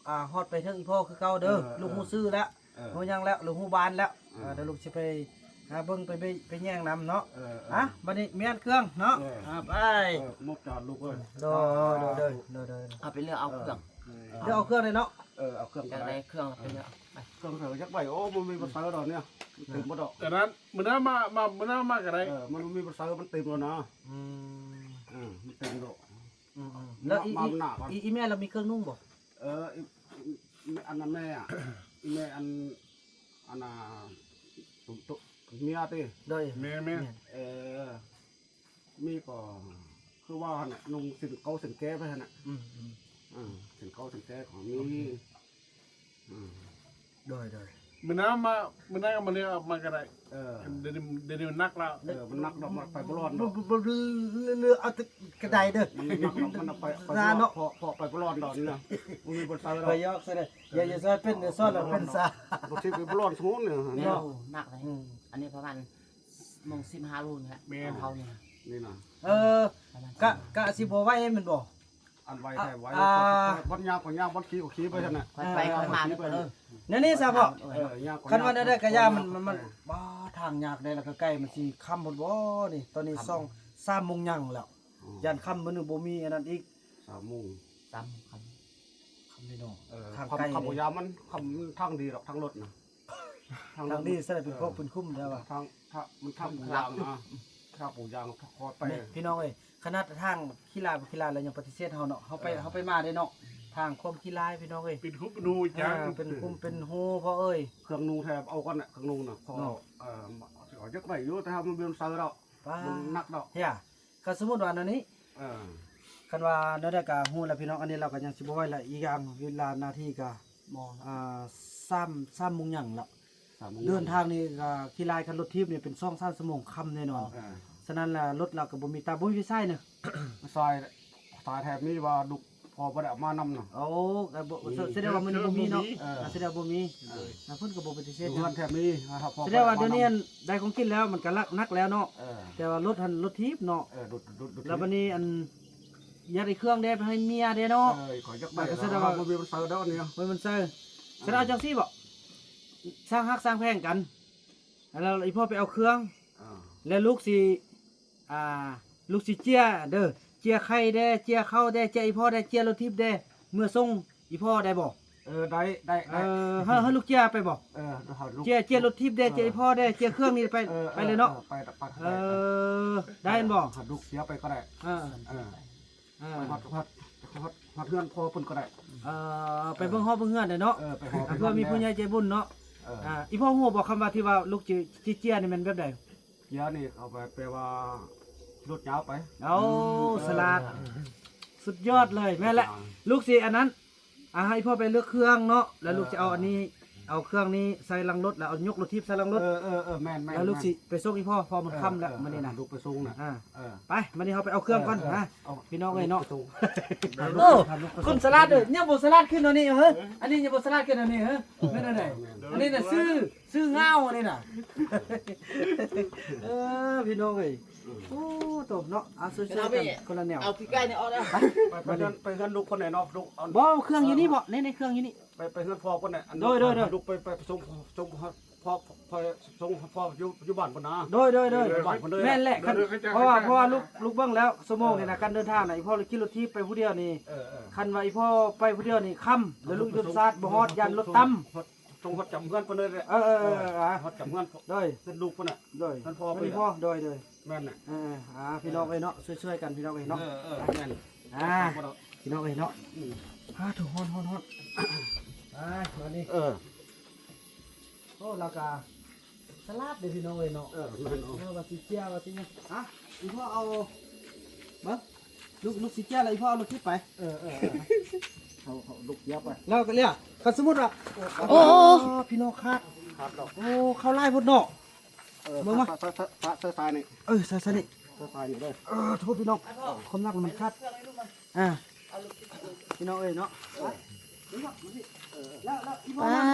ອ່າ ຮອດໄປເຖິງອີ່ພໍ່ຄືເກົ່າເດີ ເອີ ລູກຮູ້ຊື່ແລ້ວ ເອີ ຮູ້ຫຍັງແລ້ວ ລູກຮູ້ບ້ານແລ້ວ ເອີ ອ່າ ດຽວລູກຊິໄປຫາເບິ່ງ ໄປ ໄປ ໄປແຍ່ງນຳເນາະ ເອີ ອ່າ ບັດນີ້ແມ່ນເຄື່ອງເນາະ ເອີ ອ່າ ໄປ ເອີ ໝົດຈານລູກເອີຍ ໂດຍ ໂດຍ ໂດຍ ເອົາໄປເລືອກເອົາເຄື່ອງ ເລືອກເອົາເຄື່ອງເລີຍເນາະ ເອີ ເອົາເຄື່ອງ ຢາກໄດ້ເຄື່ອງ ເອົາໄປເລືອກ ເອີ ເຄື່ອງເຂົາຢາກໄດ້ ໂອ້ ບໍ່ມີບັດເຊີດອກນີ້ ເຕັມໝົດດອກ ແຕ່ນັ້ນ ມື້ໜ້າມາ ມາ ມື້ໜ້າມາກໍໄດ້ ເອີ ມັນບໍ່ມີບັດເຊີດ ມັນເຕັມແລ້ວນະ ອືມ ເອີ ມັນເຕັມແລ້ວ ອືມໆ ແລ້ວອີ່ ອີ່ແມ່ລາວມີເຄື່ອງນຸ່ງບໍ່? ເອີ ອີ່ ອັນນັ້ນແມ່ ອີ່ແມ່ອັນ ອັນນ່າ ໂຕ ເມຍຕິ ໂດຍ ແມ່ນໆ ເອີ ມີກໍຄືວ່າຫັ້ນນະ ນຸ່ງສິ້ນເກົ່າສິ້ນແກ່ໄປຫັ້ນນະ ອືມໆ ເອີ ສິ້ນເກົ່າສິ້ນແກ່ກໍມີ ອືມ ໂດຍໆ ມື້ໜ້າມາ ມື້ໜ້າກໍມາເລືອກເອົາມາກໍໄດ້ ເອີ ດຽວນີ້ ດຽວນີ້ມັນໜັກແລ້ວ ເອີ ມັນໜັກດອກ ມັນໄປບໍ່ລອດດອກ ເລືອກເອົາແຕ່ກະໄດເດີ ມັນໜັກດອກ ມັນໄປ ໄປບໍ່ລອດເນາະ ເພາະໄປບໍ່ລອດດອກນີ້ນະ ມັນມີບໍ່ໄປດອກ ຢອກຊະເດີ ຢ່າ ຢ່າຊ່ອຍເປັນ ຢ່າຊ່ອຍແລ້ວເປັນຊະ ບໍ່ຊິໄປບໍ່ລອດສົມມຸດນີ້ ໂອ້ ໜັກເລີຍ ອືມ ອັນນີ້ປະມານໂມງສິບຫ້າໂລນີ້ແຫຼະ ແມ່ນ ເຂົານີ້ ນີ້ນະ ເອີ ກະ ກະຊິບໍ່ໄວແມ່ນບໍ່? ອັນໄວແທ້ໄວ ອ່າ ບ່ອນຍາກກໍຍາກ ບ່ອນຂີ່ກໍຂີ່ໄປຊັ້ນນະ ຄ່ອຍໄປຄ່ອຍມາເດີ. ແນວນີ້ຊະເພາະ ເອີ ຍາກກໍຍາກ ຄັນວ່າແນວໃດກໍຢ່າ ມັນ ມັນ ມັນ ບໍ່ ທາງຍາກເດ້ ແລ້ວກໍໄກ ມັນຊິຄ່ຳພຸ້ນບໍ່ນີ້? ຕອນນີ້ ຄ່ຳ ສອງ ສາມໂມງຍັງແລ້ວ ອໍ ຢ້ານຄ່ຳມື້ໜຶ່ງບໍ່ມີອັນນັ້ນອີກ ສາມໂມງ ສາມໂມງຄ່ຳ ຄ່ຳເດ້ເນາະ ເອີ ທາງໄກ ຄ່ຳບໍ່ຍາມ ມັນຄ່ຳ ມັນທາງດີດອກ ທາງລົດນະ ທາງ ທາງດີ ສະໄດ້ເປັນຄອກເປັນຄຸ້ມແລ້ວວ່າ ທາງ ທາງ ມັນທາງປູຢາງນະ ທາງປູຢາງ ຄອດໄປ ນີ້ພີ່ນ້ອງເອີຍ ຂະໜາດທາງຂີ້ຫຼາຍບໍ່ຂີ້ຫຼາຍແລ້ວຍັງປະຕິເສດເຮົາເນາະ ເຮົາໄປ ເອີ ເຮົາໄປມາເດ້ເນາະ ທາງຄວາມຂີ້ຫຼາຍພີ່ນ້ອງເອີຍ ເປັນຮຸບເປັນຮູ ເອີ ເປັນຂຸມເປັນຮູພໍ່ເອີຍ ເຄື່ອງນຸ່ງແທບເອົາກ່ອນນະ ເຄື່ອງນຸ່ງນະ ພໍ ເອີ ຢາກໄດ້ຢູ່ ແຕ່ເຮົາມັນບໍ່ໃສ່ດອກ ມັນໜັກດອກ ເອີ ຄັນສົມມຸດວ່າແນວນີ້ ເອີ ຄັນວ່າແນວໃດກໍຮູ້ແລ້ວພີ່ນ້ອງ ອັນນີ້ລາວກໍຍັງຊິບໍ່ໄຫວລະ ອີກຢ່າງເວລາໜ້າທີ່ກໍ ບໍ່ ອ່າ ສາມ ສາມໂມງຫຍັງລະ ສາມໂມງ ເດີນທາງນີ້ກໍຂີ້ຫຼາຍ ຄັນລົດຖີບນີ້ເປັນສອງສາມຊົ່ວໂມງຄ່ຳແນ່ນອນ ເອີ ສະນັ້ນລະລົດລາວກໍບໍ່ມີ ຕາບໍ່ມີໄຟສາຍນະ ສາຍ ສາຍແທບມີວ່າດຸກ ພໍບໍ່ໄດ້ເອົາມານຳນະ ໂອ້ ກໍບໍ່ ມີ ສະແດງວ່າມື້ນີ້ບໍ່ມີເນາະ ເອີ ສະແດງວ່າບໍ່ມີ ເອີ ເພິ່ນກໍບໍ່ປະຕິເສດ ເຮືອນແທບມີ ສະແດງວ່າດຽວນີ້ອັນໄດ້ຂອງກິນແລ້ວ ມັນກໍລະໜັກແລ້ວເນາະ ເອີ ແຕ່ວ່າລົດຫັ້ນລົດຖີບເນາະ ເອີ ດຸກ ດຸກ ດຸກ ແລ້ວບັດນີ້ອັນ ຢາກໄດ້ເຄື່ອງເດ້ ໄປໃຫ້ເມຍເດ້ເນາະ ເອີ ຂ້ອຍຢາກໄດ້ ກໍສະແດງວ່າ ບໍ່ມີມັນໃສ່ດອກນີ້ ບໍ່ມີມັນໃສ່ ເອີ ສະແດງວ່າຈັ່ງຊີ້ບໍ ສ້າງຮັກສ້າງແພງກັນ ແລ້ວອີ່ພໍ່ໄປເອົາເຄື່ອງ ເອີ ແລ້ວລູກຊິ ອ່າ ລູກຊິເຈ້ຍເດີ ເຈ້ຍໄຂ່ແດ່ ເຈ້ຍເຂົ້າແດ່ ເຈ້ຍອີ່ພໍ່ແດ່ ເຈ້ຍລົດຖີບແດ່ ເມືອສົ່ງອີ່ພໍ່ໄດ້ບໍ່? ເອີ ໄດ້ ໄດ້ ໄດ້ ເອີ ໃຫ້ ໃຫ້ລູກເຈ້ຍໄປບໍ່? ເອີ ໃຫ້ລູກ ເຈ້ຍ ເຈ້ຍລົດຖີບແດ່ ເອີ ເຈ້ຍອີ່ພໍ່ແດ່ ເຈ້ຍເຄື່ອງນີ້ໄປ ເອີ ໄປເລີຍເນາະ ເອີ ໄປ ໄປ ເອີ ໄດ້ແມ່ນບໍ່? ໃຫ້ລູກເຊຍໄປກໍໄດ້ ເອີ ເອີ ເອີ ຮອດ ຮອດ ຮອດ ຮອດເຮືອນພໍ່ເພິ່ນກໍໄດ້ ເອີ ໄປເບິ່ງຮອດເບິ່ງເຮືອນໄດ້ເນາະ ເອີ ໄປຮອດ ເພື່ອມີຜູ້ໃຫຍ່ໃຈບຸນເນາະ ເອີ ອ່າ ອີ່ພໍ່ຮູ້ບໍ່ ຄຳວ່າທີ່ວ່າລູກຊິ ຊິເຈ້ຍນີ້ແມ່ນແບບໃດ? ເຈ້ຍນີ້ເອົາໄປແປວ່າລົດຍາວໄປ ໂອ້ ສະຫຼາດ ສຸດຍອດເລີຍ ແມ່ນແຫຼະ ລູກຊິອັນນັ້ນ ອ່າ ໃຫ້ພໍ່ໄປເລືອກເຄື່ອງເນາະ ແລ້ວລູກຈະເອົາອັນນີ້ ເອີ ເອົາເຄື່ອງນີ້ໃສ່ຫຼັງລົດ ແລ້ວເອົາຍົກລົດຖີບໃສ່ຫຼັງລົດ ເອີ ເອີ ເອີ ແມ່ນໆ ແລ້ວລູກຊິໄປສົ່ງອີ່ພໍ່ ເພາະມັນຄ່ຳແລ້ວ ເອີ ມື້ນີ້ນະ ລູກໄປສົ່ງນະ ອ່າ ເອີ ໄປ ມື້ນີ້ເຮົາໄປເອົາເຄື່ອງກ່ອນ ເອີ ນະ ເອີ ພີ່ນ້ອງເອີຍເນາະ ໂອ້ ຄົນສະຫຼາດເດີ ຍັງບໍ່ສະຫຼາດຂຶ້ນເນາະນີ້ ເອີ ອັນນີ້ຍັງບໍ່ສະຫຼາດຂຶ້ນເນາະນີ້ ເອີ ແມ່ນແນວໃດ ອັນນີ້ນະ ຊື່ ຊື່ງາວອັນນີ້ນະ ເອີ ພີ່ນ້ອງເອີຍ ໂອ້ ໂຕເນາະ ອ່າ ຊ່ວຍໆກັນຄົນລະແນວ ເອົາຂີ້ໄກ່ນີ້ອອກເດີ ໄປ ໄປເຮືອນ ໄປເຮືອນລູກຄົນໃດເນາະ ລູກ ບໍ່ ເຄື່ອງຢູ່ນີ້ບໍ່ ໃນ ໃນເຄື່ອງຢູ່ນີ້ ໄປ ໄປເຮືອນພໍ່ເພິ່ນນະ ອັນ ໂດຍ ໂດຍ ໂດຍ ໃຫ້ລູກໄປ ໄປ ໄປສົ່ງ ສົ່ງພໍ່ ພໍ່ ສົ່ງພໍ່ຢູ່ ຢູ່ບ້ານເພິ່ນນະ ໂດຍ ໂດຍ ໂດຍ ຢູ່ບ້ານເພິ່ນເລີຍ ແມ່ນແຫຼະ ຄັນ ເພາະວ່າ ເພາະວ່າລູກ ລູກເບິ່ງແລ້ວ ຊົ່ວໂມງນີ້ນະ ເອີ ການເດີນທາງນະ ອີ່ພໍ່ລະຂີ່ລົດຖີບໄປຜູ້ດຽວນີ້ ເອີ ເອີ ຄັນວ່າອີ່ພໍ່ໄປຜູ້ດຽວນີ້ຄ່ຳ ແລ້ວລູກຢູ່ຊາດບໍ່ຮອດ ຢ້ານລົດຕຳ ສົ່ງຮອດຈຳເຮືອນເພິ່ນເລີຍ ເອີ ເອີ ເອີ ເອີ ຮອດຈຳເຮືອນ ໂດຍ ເຮືອນລູກເພິ່ນນະ ໂດຍ ເຮືອນພໍ່ເພິ່ນ ເຮືອນພໍ່ ໂດຍ ໂດຍ ແມ່ນນະ ເອີ ອ່າ ພີ່ນ້ອງເອີຍເນາະ ຊ່ວຍໆກັນ ພີ່ນ້ອງເອີຍເນາະ ເອີ ເອີ ແມ່ນ ອ່າ ພີ່ນ້ອງເອີຍເນາະ ອືມ ອ່າ ໂທ້ ຮ້ອນໆໆ ໄປ ມານີ້ ເອີ ໂອ້ ລາວກະສະຫຼາດເດ້ພີ່ນ້ອງເອີຍເນາະ ເອີ ແມ່ນເນາະ ເອີ ວ່າຊິເຈ້ຍ ວ່າຊິຫຍັງ ຮະ ອີ່ພໍ່ເອົາ ເບິ່ງ ລູກ ລູກຊິເຈ້ຍແລ້ວ ອີ່ພໍ່ເອົາລົດຖີບໄປ ເອີ ເອີ ເອີ ເອົາ ເອົາລູກເຈ້ຍໄປ ແລ້ວກໍເລີຍ ຄັນສົມມຸດວ່າ ໂອ້ ໂອ້ ພີ່ນ້ອງຂາດ ຂາດດອກ ໂອ້ ເຂົ້າຫຼາຍໂພດເນາະ ເອີ ເບິ່ງມາ ສາຍ ສາຍ ສາຍ ສາຍນີ້ ເອີ ສາຍ ສາຍນີ້ ສາຍ ສາຍນີ້ເດີ ເອີ ໂທດພີ່ນ້ອງ ຄວາມໜັກມັນຂາດ ອ່າ ພີ່ນ້ອງເອີຍເນາະ ເອີ ແລ້ວ ແລ້ວອີ່ພໍ່ ວ້າ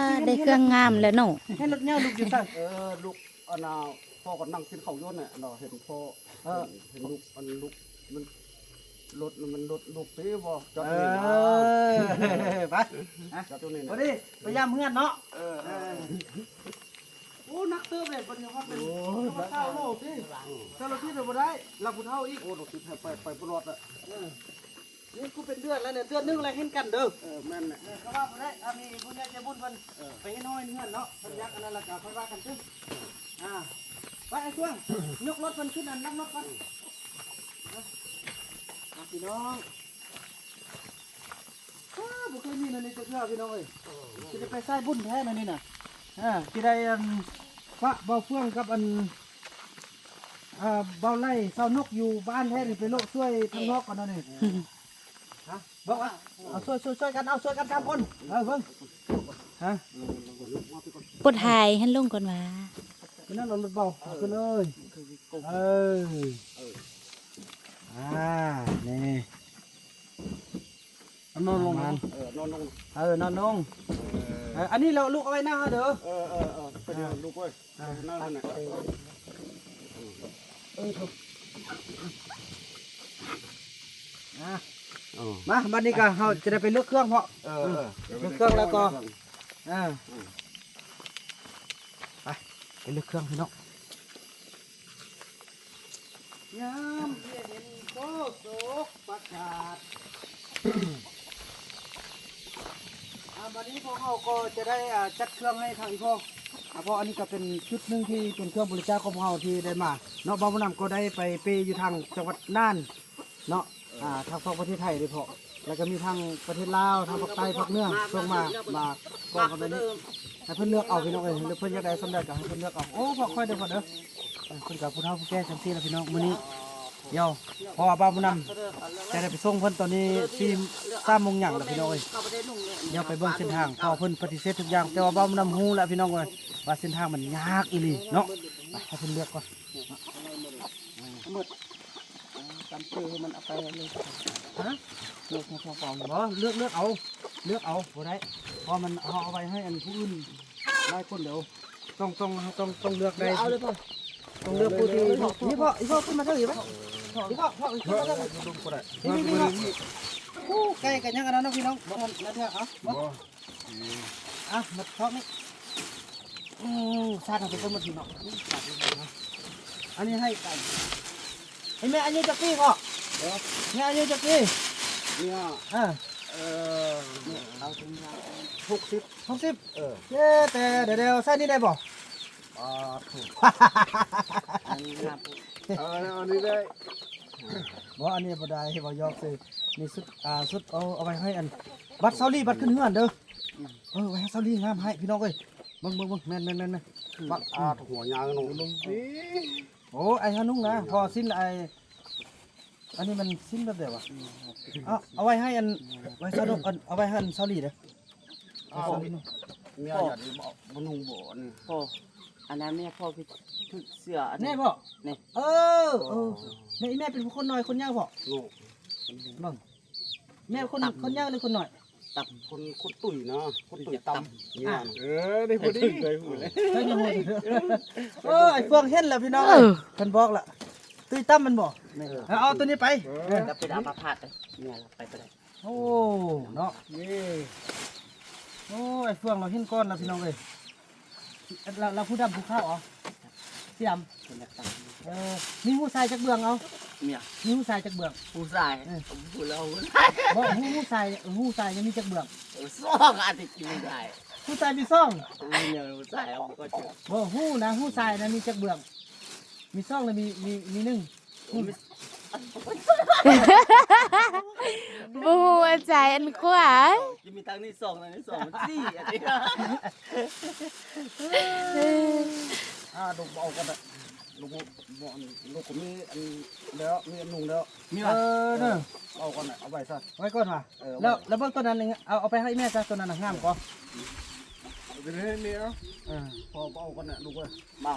ໄດ້ເຄື່ອງງາມແລ້ວເນາະ ເຫັນລົດໃຫຍ່ລູກຢູ່ໃສ ເອີ ລູກ ອັນນ່າ ພໍ່ກໍນັ່ງກິນເຂົ້າຢູ່ຫັ້ນແຫຼະເນາະ ເຫັນພໍ່ ເອີ ເຫັນ ເຫັນລູກ ອັນລູກ ມັນ ລົດ ມັນລົດລູກຕິບໍ່ ຈອດ ເອີ ໄປ ຈອດຢູ່ນີ້ ພໍດີໄປຢາມເຮືອນເນາະ ເອີ ເອີ ເອີ ໂອ້ ໜັກເຕີບເດ້ ບັດນີ້ຮອດເປັນ ໂອ້ຍ ເຈົ້າໂລຕິ ເຈົ້າໂລຕິບໍ່ໄດ້ ລັກຜູ້ເຖົ້າອີກ ໂອ້ ໂລຕິ ໄປ ໄປ ໄປບໍ່ລອດລະ ເອີ ນີ້ກູເປັນເດືອນແລ້ວນີ້ ເດືອນໜຶ່ງແລ້ວເຫັນກັນເດີ ເອີ ແມ່ນແຫຼະ ເອີ ກໍວ່າບໍ່ໄດ້ ອັນນີ້ຜູ້ໃຫຍ່ໃຈບຸນເພິ່ນ ເອີ ໄປເຮັດຮ້ອຍເຮືອນເນາະ ເພິ່ນຢາກອັນນັ້ນລະກໍຄ່ອຍວ່າກັນເດີ ອ່າ ໄປ ໄອ້ຊ່ວງ ຍົກລົດເພິ່ນຂຶ້ນ ອັນ ຫຼັງລົດກ່ອນ ອ່າ ພີ່ນ້ອງ ອ້າ ບໍ່ເຄີຍມີແນວນີ້ຈັກເທື່ອພີ່ນ້ອງເອີຍ ຊິໄດ້ໄປສາຍບຸນແທ້ແນວນີ້ນະ ອ່າ ຊິໄດ້ ອັນ ປະເບົາເຟືອງກັບ ອັນ ອ່າ ເບົາໄຫຼ ຊາວນົກຢູ່ບ້ານແທ້ນີ້ ໄປໂລະຊ່ວຍທາງນອກກ່ອນເນາະນີ້ ຮະ ເບິ່ງ ເອົາ ເອົາ ຊ່ວຍ ຊ່ວຍ ຊ່ວຍກັນ ເອົາ ຊ່ວຍກັນສາມຄົນ ເອີ ເບິ່ງ ຮະ ປົດຫາຍຫັ້ນລົງກ່ອນຫວາ ຂຶ້ນນັ້ນ ເອົາລົດເບົາ ເອົາຂຶ້ນເລີຍ ເອີ ອ່າ ນີ້ ເອົານອນລົງ ປະມານ ເອີ ນອນລົງ ເອີ ນອນລົງ ເອີ ເອີ ອັນນີ້ລະລູກເອົາໄວ້ໜ້າເດີ ເອີ ເອີ ເອີ ໄປເດີ ອ່າ ລູກເອີຍ ເອີ ໜ້າຫັ້ນນະ ເອີ ເອີ ເອີ ໂທ້ ອ່າ ເອົາ ມາ ບັດນີ້ກໍເຮົາຈະໄດ້ໄປເລືອກເຄື່ອງເພາະ ເອີ ເອີ ເລືອກເຄື່ອງແລ້ວກໍ ເອີ ໄປ ໄປເລືອກເຄື່ອງພີ່ນ້ອງ. ຍາມເຢັນໂຄສົກປະກາດ ອ່າ ບັດນີ້ພວກເຮົາກໍຈະໄດ້ ອ່າ ຈັດເຄື່ອງໃຫ້ທາງອີ່ພໍ່ ອ່າ ເພາະອັນນີ້ກໍເປັນຈຸດໜຶ່ງທີ່ເປັນເຄື່ອງບໍລິຈາກຂອງພວກເຮົາທີ່ໄດ້ມາເນາະ. ບ່າວບຸນນຳກໍໄດ້ໄປເປຢູ່ທາງຈັງຫວັດນ່ານ ເນາະ ອ່າ ທາງຝັ່ງປະເທດໄທໂດຍສະເພາະ ແລ້ວກໍມີທາງປະເທດລາວ ທາງພາກໃຕ້ ພາກເໜືອ ສົ່ງມາ ມາກອງກັນແບບນີ້ ໃຫ້ເພິ່ນເລືອກເອົາ ພີ່ນ້ອອງເອີຍ ຫຼືເພິ່ນຢາກໄດ້ສ່ຳໃດກໍໃຫ້ເພິ່ນເລືອກເອົາ. ໂອ້ ພວກຂ້ອຍເດີ ພວກເດີ ເອີ ເພິ່ນກໍຜູ້ເຖົ້າຜູ້ແກ່ຈັ່ງຊີ້ລະ ພີ່ນ້ອງ. ມື້ນີ້ ດຽວ ເພາະວ່າບ່າວບຸນນຳຈະໄດ້ໄປສົ່ງເພິ່ນຕອນນີ້ ສີ່ ສາມໂມງຫຍັງລະ ພີ່ນ້ອງເອີຍ. ດຽວໄປເບິ່ງເສັ້ນທາງ ເພາະວ່າເພິ່ນປະຕິເສດທຸກຢ່າງ ແຕ່ວ່າບ່າວບຸນນຳຮູ້ລະ ພີ່ນ້ອງເອີຍ ວ່າເສັ້ນທາງມັນຍາກອີ່ຫຼີເນາະ. ໄປ ໃຫ້ເພິ່ນເລືອກກ່ອນ. ໝົດ ຕາມຊື່ມັນເອົາໄປເລີຍ. ຮະ? ເລືອກໃຫ້ເຂົາເປົ່າ. ບໍ່ ເລືອກ ເລືອກເອົາ ເລືອກເອົາ ບໍ່ໄດ້ ເພາະມັນ ເຮົາເອົາໄວ້ໃຫ້ອັນຜູ້ອື່ນຫຼາຍຄົນ ດຽວຕ້ອງ ຕ້ອງ ຕ້ອງ ຕ້ອງເລືອກໄດ້ ເອົາເລີຍພໍ່. ຕ້ອງເລືອກຜູ້ທີ່ ນີ້ພໍ່ ອີ່ພໍ່ຂຶ້ນມາເທິງອີກໄປ ອີ່ພໍ່ ພໍ່ຂຶ້ນມາເທິງ ນີ້ ນີ້ ນີ້ ນີ້. ໂອ້ ໄກ່ກັນຍັງອັນນັ້ນເນາະ ພີ່ນ້ອງ ບໍ່ທັນລະເທື່ອ. ເອົາ ບໍ່ ອ່ະ ມາເທາະນີ້ ອືມ ຊາດເອົາໄປເບິດພີ່ນ້ອງ. ອັນນີ້ໃຫ້ໄກ່ ໃຫ້ແມ່ອາຍຸຈັກປີພໍ່? ເອີ ແມ່ອາຍຸຈັກປີ? ເອີ ເອີ ເອົາເຖິງຫົກສິບ ຫົກສິບ. ເອີ ເອີ ແຕ່ດຽວໆ ໃສ່ນີ້ໄດ້ບໍ່? ປາດໂທ້ ອັນນີ້ງາມ ເອີ ອັນນີ້ໄດ້ ບໍ່ ອັນນີ້ບໍ່ໄດ້ ເວົ້າຢອກຊື່. ນີ້ຊຸດ ອ່າ ຊຸດ ເອົາ ເອົາໄວ້ໃຫ້ອັນ ບັດເຊົາລີ ບັດຂຶ້ນເຮືອນເດີ. ເອີ ໄວ້ໃຫ້ເຊົາລີງາມໃຫ້ ພີ່ນ້ອງເອີຍ. ເບິ່ງ ເບິ່ງ ເບິ່ງ ແມ່ນ ແມ່ນ ແມ່ນ ແມ່ນ ປະ ອ່າ ຫົວຍາວເນາະ ລົງຕິ. ໂອ້ ອ້າຍຫານຸ່ງນະ ພໍສິ້ນອ້າຍ ອັນນີ້ມັນສິ້ນແບບໃດວະ? ເອົາ ເອົາໄວ້ໃຫ້ອັນ ໄວ້ຊາດົກ ອັນ ເອົາໄວ້ໃຫ້ອັນເຊົາລີເດີ. ອ້າວ ເອົາເຊົາລີນຸ່ງ ເມຍຢາກນີ້ບໍ່ ບໍ່ນຸ່ງບໍ່ອັນນີ້. ພໍ່ ອັນນັ້ນແມ່ພໍ່ຄືຖືກເສື້ອອັນນີ້ ແນ່ບໍ່? ນີ້ ເອີ ເອີ ແມ່ ອີແມ່ເປັນຄົນນ້ອຍຄົນໃຫຍ່ບໍ່? ໂນ ເບິ່ງ ແມ່ຄົນ ຄົນໃຫຍ່ຫຼືຄົນນ້ອຍ? ຕ່ຳ ຄົນ ຄົນຕຸ້ຍນະ ຄົນຕຸ້ຍຕ່ຳ ນີ້ວ່ານະ. ເອີ ໄດ້ພໍດີ ເຄີຍຮູ້ເລີຍ ເຄີຍຮູ້. ໂອ້ຍ ອ້າຍເຟືອງເຫັນແລ້ວພີ່ນ້ອງເອີຍ ເພິ່ນບອກລະ ຕຸ້ຍຕ່ຳແມ່ນບໍ່? ເອີ ເອົາ ເອົາໂຕນີ້ໄປ ເອີ ເອີ ຈະເປັນອາມາພາດເດ້ ແມ່ນລະ ໄປບໍ່ໄດ້. ໂອ້ ເນາະ ນີ້ ໂອ້ຍ ອ້າຍເຟືອງລາວເຫັນກ່ອນລະ ພີ່ນ້ອງເອີຍ. ລາວ ລາວຜູ້ດຳຜູ້ຂາວເອົາ ສຽມ ເອີ ມີຫູຊາຍຈັກເບື້ອງເອົາ? ເມຍ ມີຫູຊາຍຈັກເບື້ອງ? ຫູຊາຍ ເອີ ຜູ້ລາວ ບໍ່ ຫູ ຫູຊາຍ ຫູຊາຍຍັງມີຈັກເບື້ອງ? ເອີ ສອງ ອາດຈະກິນໄດ້ ຫູຊາຍມີສອງ ເອີ ເມຍຫູຊາຍເອົາບໍ່ເຈົ້າ ບໍ່ ຫູນະ ຫູຊາຍນະມີຈັກເບື້ອງ? ມີສອງ ຫຼື ມີ ມີ ມີໜຶ່ງ? ບໍ່ຮູ້ອັນຊ້າຍອັນຂວາ. ຈະມີທາງນີ້ສອງ ທາງນີ້ສອງ ມັນສີ່ອັນນີ້. ອ່າ ລູກເອົາກ່ອນນະ ລູກ ລູກກໍມີອັນແລ້ວ ມີອັນໜຶ່ງແລ້ວ ມີຫວາ? ເອີ ເອີ ເອົາກ່ອນນະ ເອົາໄວ້ຊະ ໄວ້ກ່ອນຫວາ? ເອີ ແລ້ວ ແລ້ວເບິ່ງຕົວນັ້ນ ເອົາ ເອົາໄປໃຫ້ແມ່ຊະ ຕົວນັ້ນນະ ງາມກວ່າ ເອົາໄປໃຫ້ແມ່ເອົາ. ເອີ ພໍ່ບໍ່ເອົາກ່ອນນະ ລູກເອີຍ. ເມົາ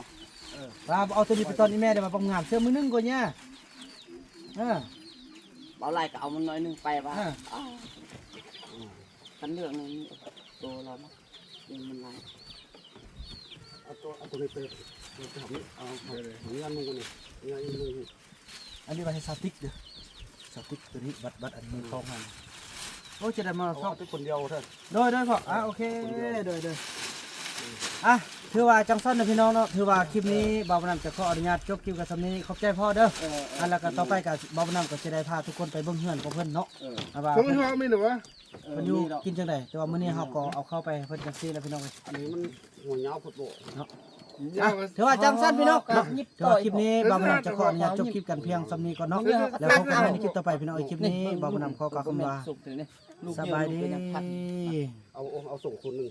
ເອີ ວ່າບໍ່ເອົາໂຕນີ້ໄປຕ້ອນອີ່ແມ່ເດ້ ວ່າບໍ່ງາມ ເຊື່ອມື້ໜຶ່ງກໍຫຍ້າ. ເອີ ເບົາຫຼາຍກໍເອົາມັນໜ້ອຍໜຶ່ງໄປວ່າ. ເອີ ຄັນເລື່ອງນີ້ໂຕລາວມາ ມັນຫຼາຍ ເອົາໂຕ ເອົາໂຕນີ້ໄປ ໄປທຳ ເອົາ ເອົາງານໜຶ່ງກ່ອນນີ້ ງານໜຶ່ງ. ອັນນີ້ໄວ້ໃຫ້ສາວຕິກເດີ ສາວຕິກ ໂຕນີ້ບັດ ບັດອັນໜຶ່ງຂອງຫັ້ນ. ໂອ້ ຈະໄດ້ມາ ເອົາ ສອງ ເອົາແຕ່ຄົນດຽວເດີ. ໂດຍ ໂດຍພໍ່ ອ່າ ໂອເຄ ໂດຍ ໂດຍ. ອ່ະ ຖືວ່າຈັ່ງຊັ້ນນະພີ່ນ້ອງເນາະ ຖືວ່າຄລິບນີ້ ເອີ ບ່າວບຸນນຳຈະຂໍອະນຸຍາດຈົບຄລິບກັນສ່ຳນີ້ ຂອບໃຈພໍ່ເດີ. ເອີ ເອີ ແລ້ວກໍຕໍ່ໄປກໍ ເອີ ບ່າວບຸນນຳກໍຈະໄດ້ພາທຸກຄົນໄປເບິ່ງເຮືອນຂອງເພິ່ນເນາະ ເອີ ວ່າເພິ່ນ ເພິ່ນຢູ່ກິນຈັ່ງໃດ ແຕ່ວ່າມື້ນີ້ເຮົາກໍເອົາເຂົ້າໄປໃຫ້ເພິ່ນຈັ່ງຊີ້ແຫຼະພີ່ນ້ອງເອີຍ. ອັນນີ້ມັນຫົວຍາວໂພດບໍ່ເນາະ. ອ່ະ ຖືວ່າຈັ່ງຊັ້ນພີ່ນ້ອງເນາະ ຖືວ່າຄລິບນີ້ບ່າວບຸນນຳຈະຂໍອະນຸຍາດຈົບຄລິບກັນພຽງສ່ຳນີ້ກ່ອນເນາະ ແລ້ວພົບກັນໃໝ່ໃນຄລິບຕໍ່ໄປພີ່ນ້ອງເອີຍ. ຄລິບນີ້ບ່າວບຸນນຳຂໍກ່າວຄຳວ່າ ສະບາຍດີ. ເອົາ ເອົາ ເອົາສອງຄົນໜຶ່ງ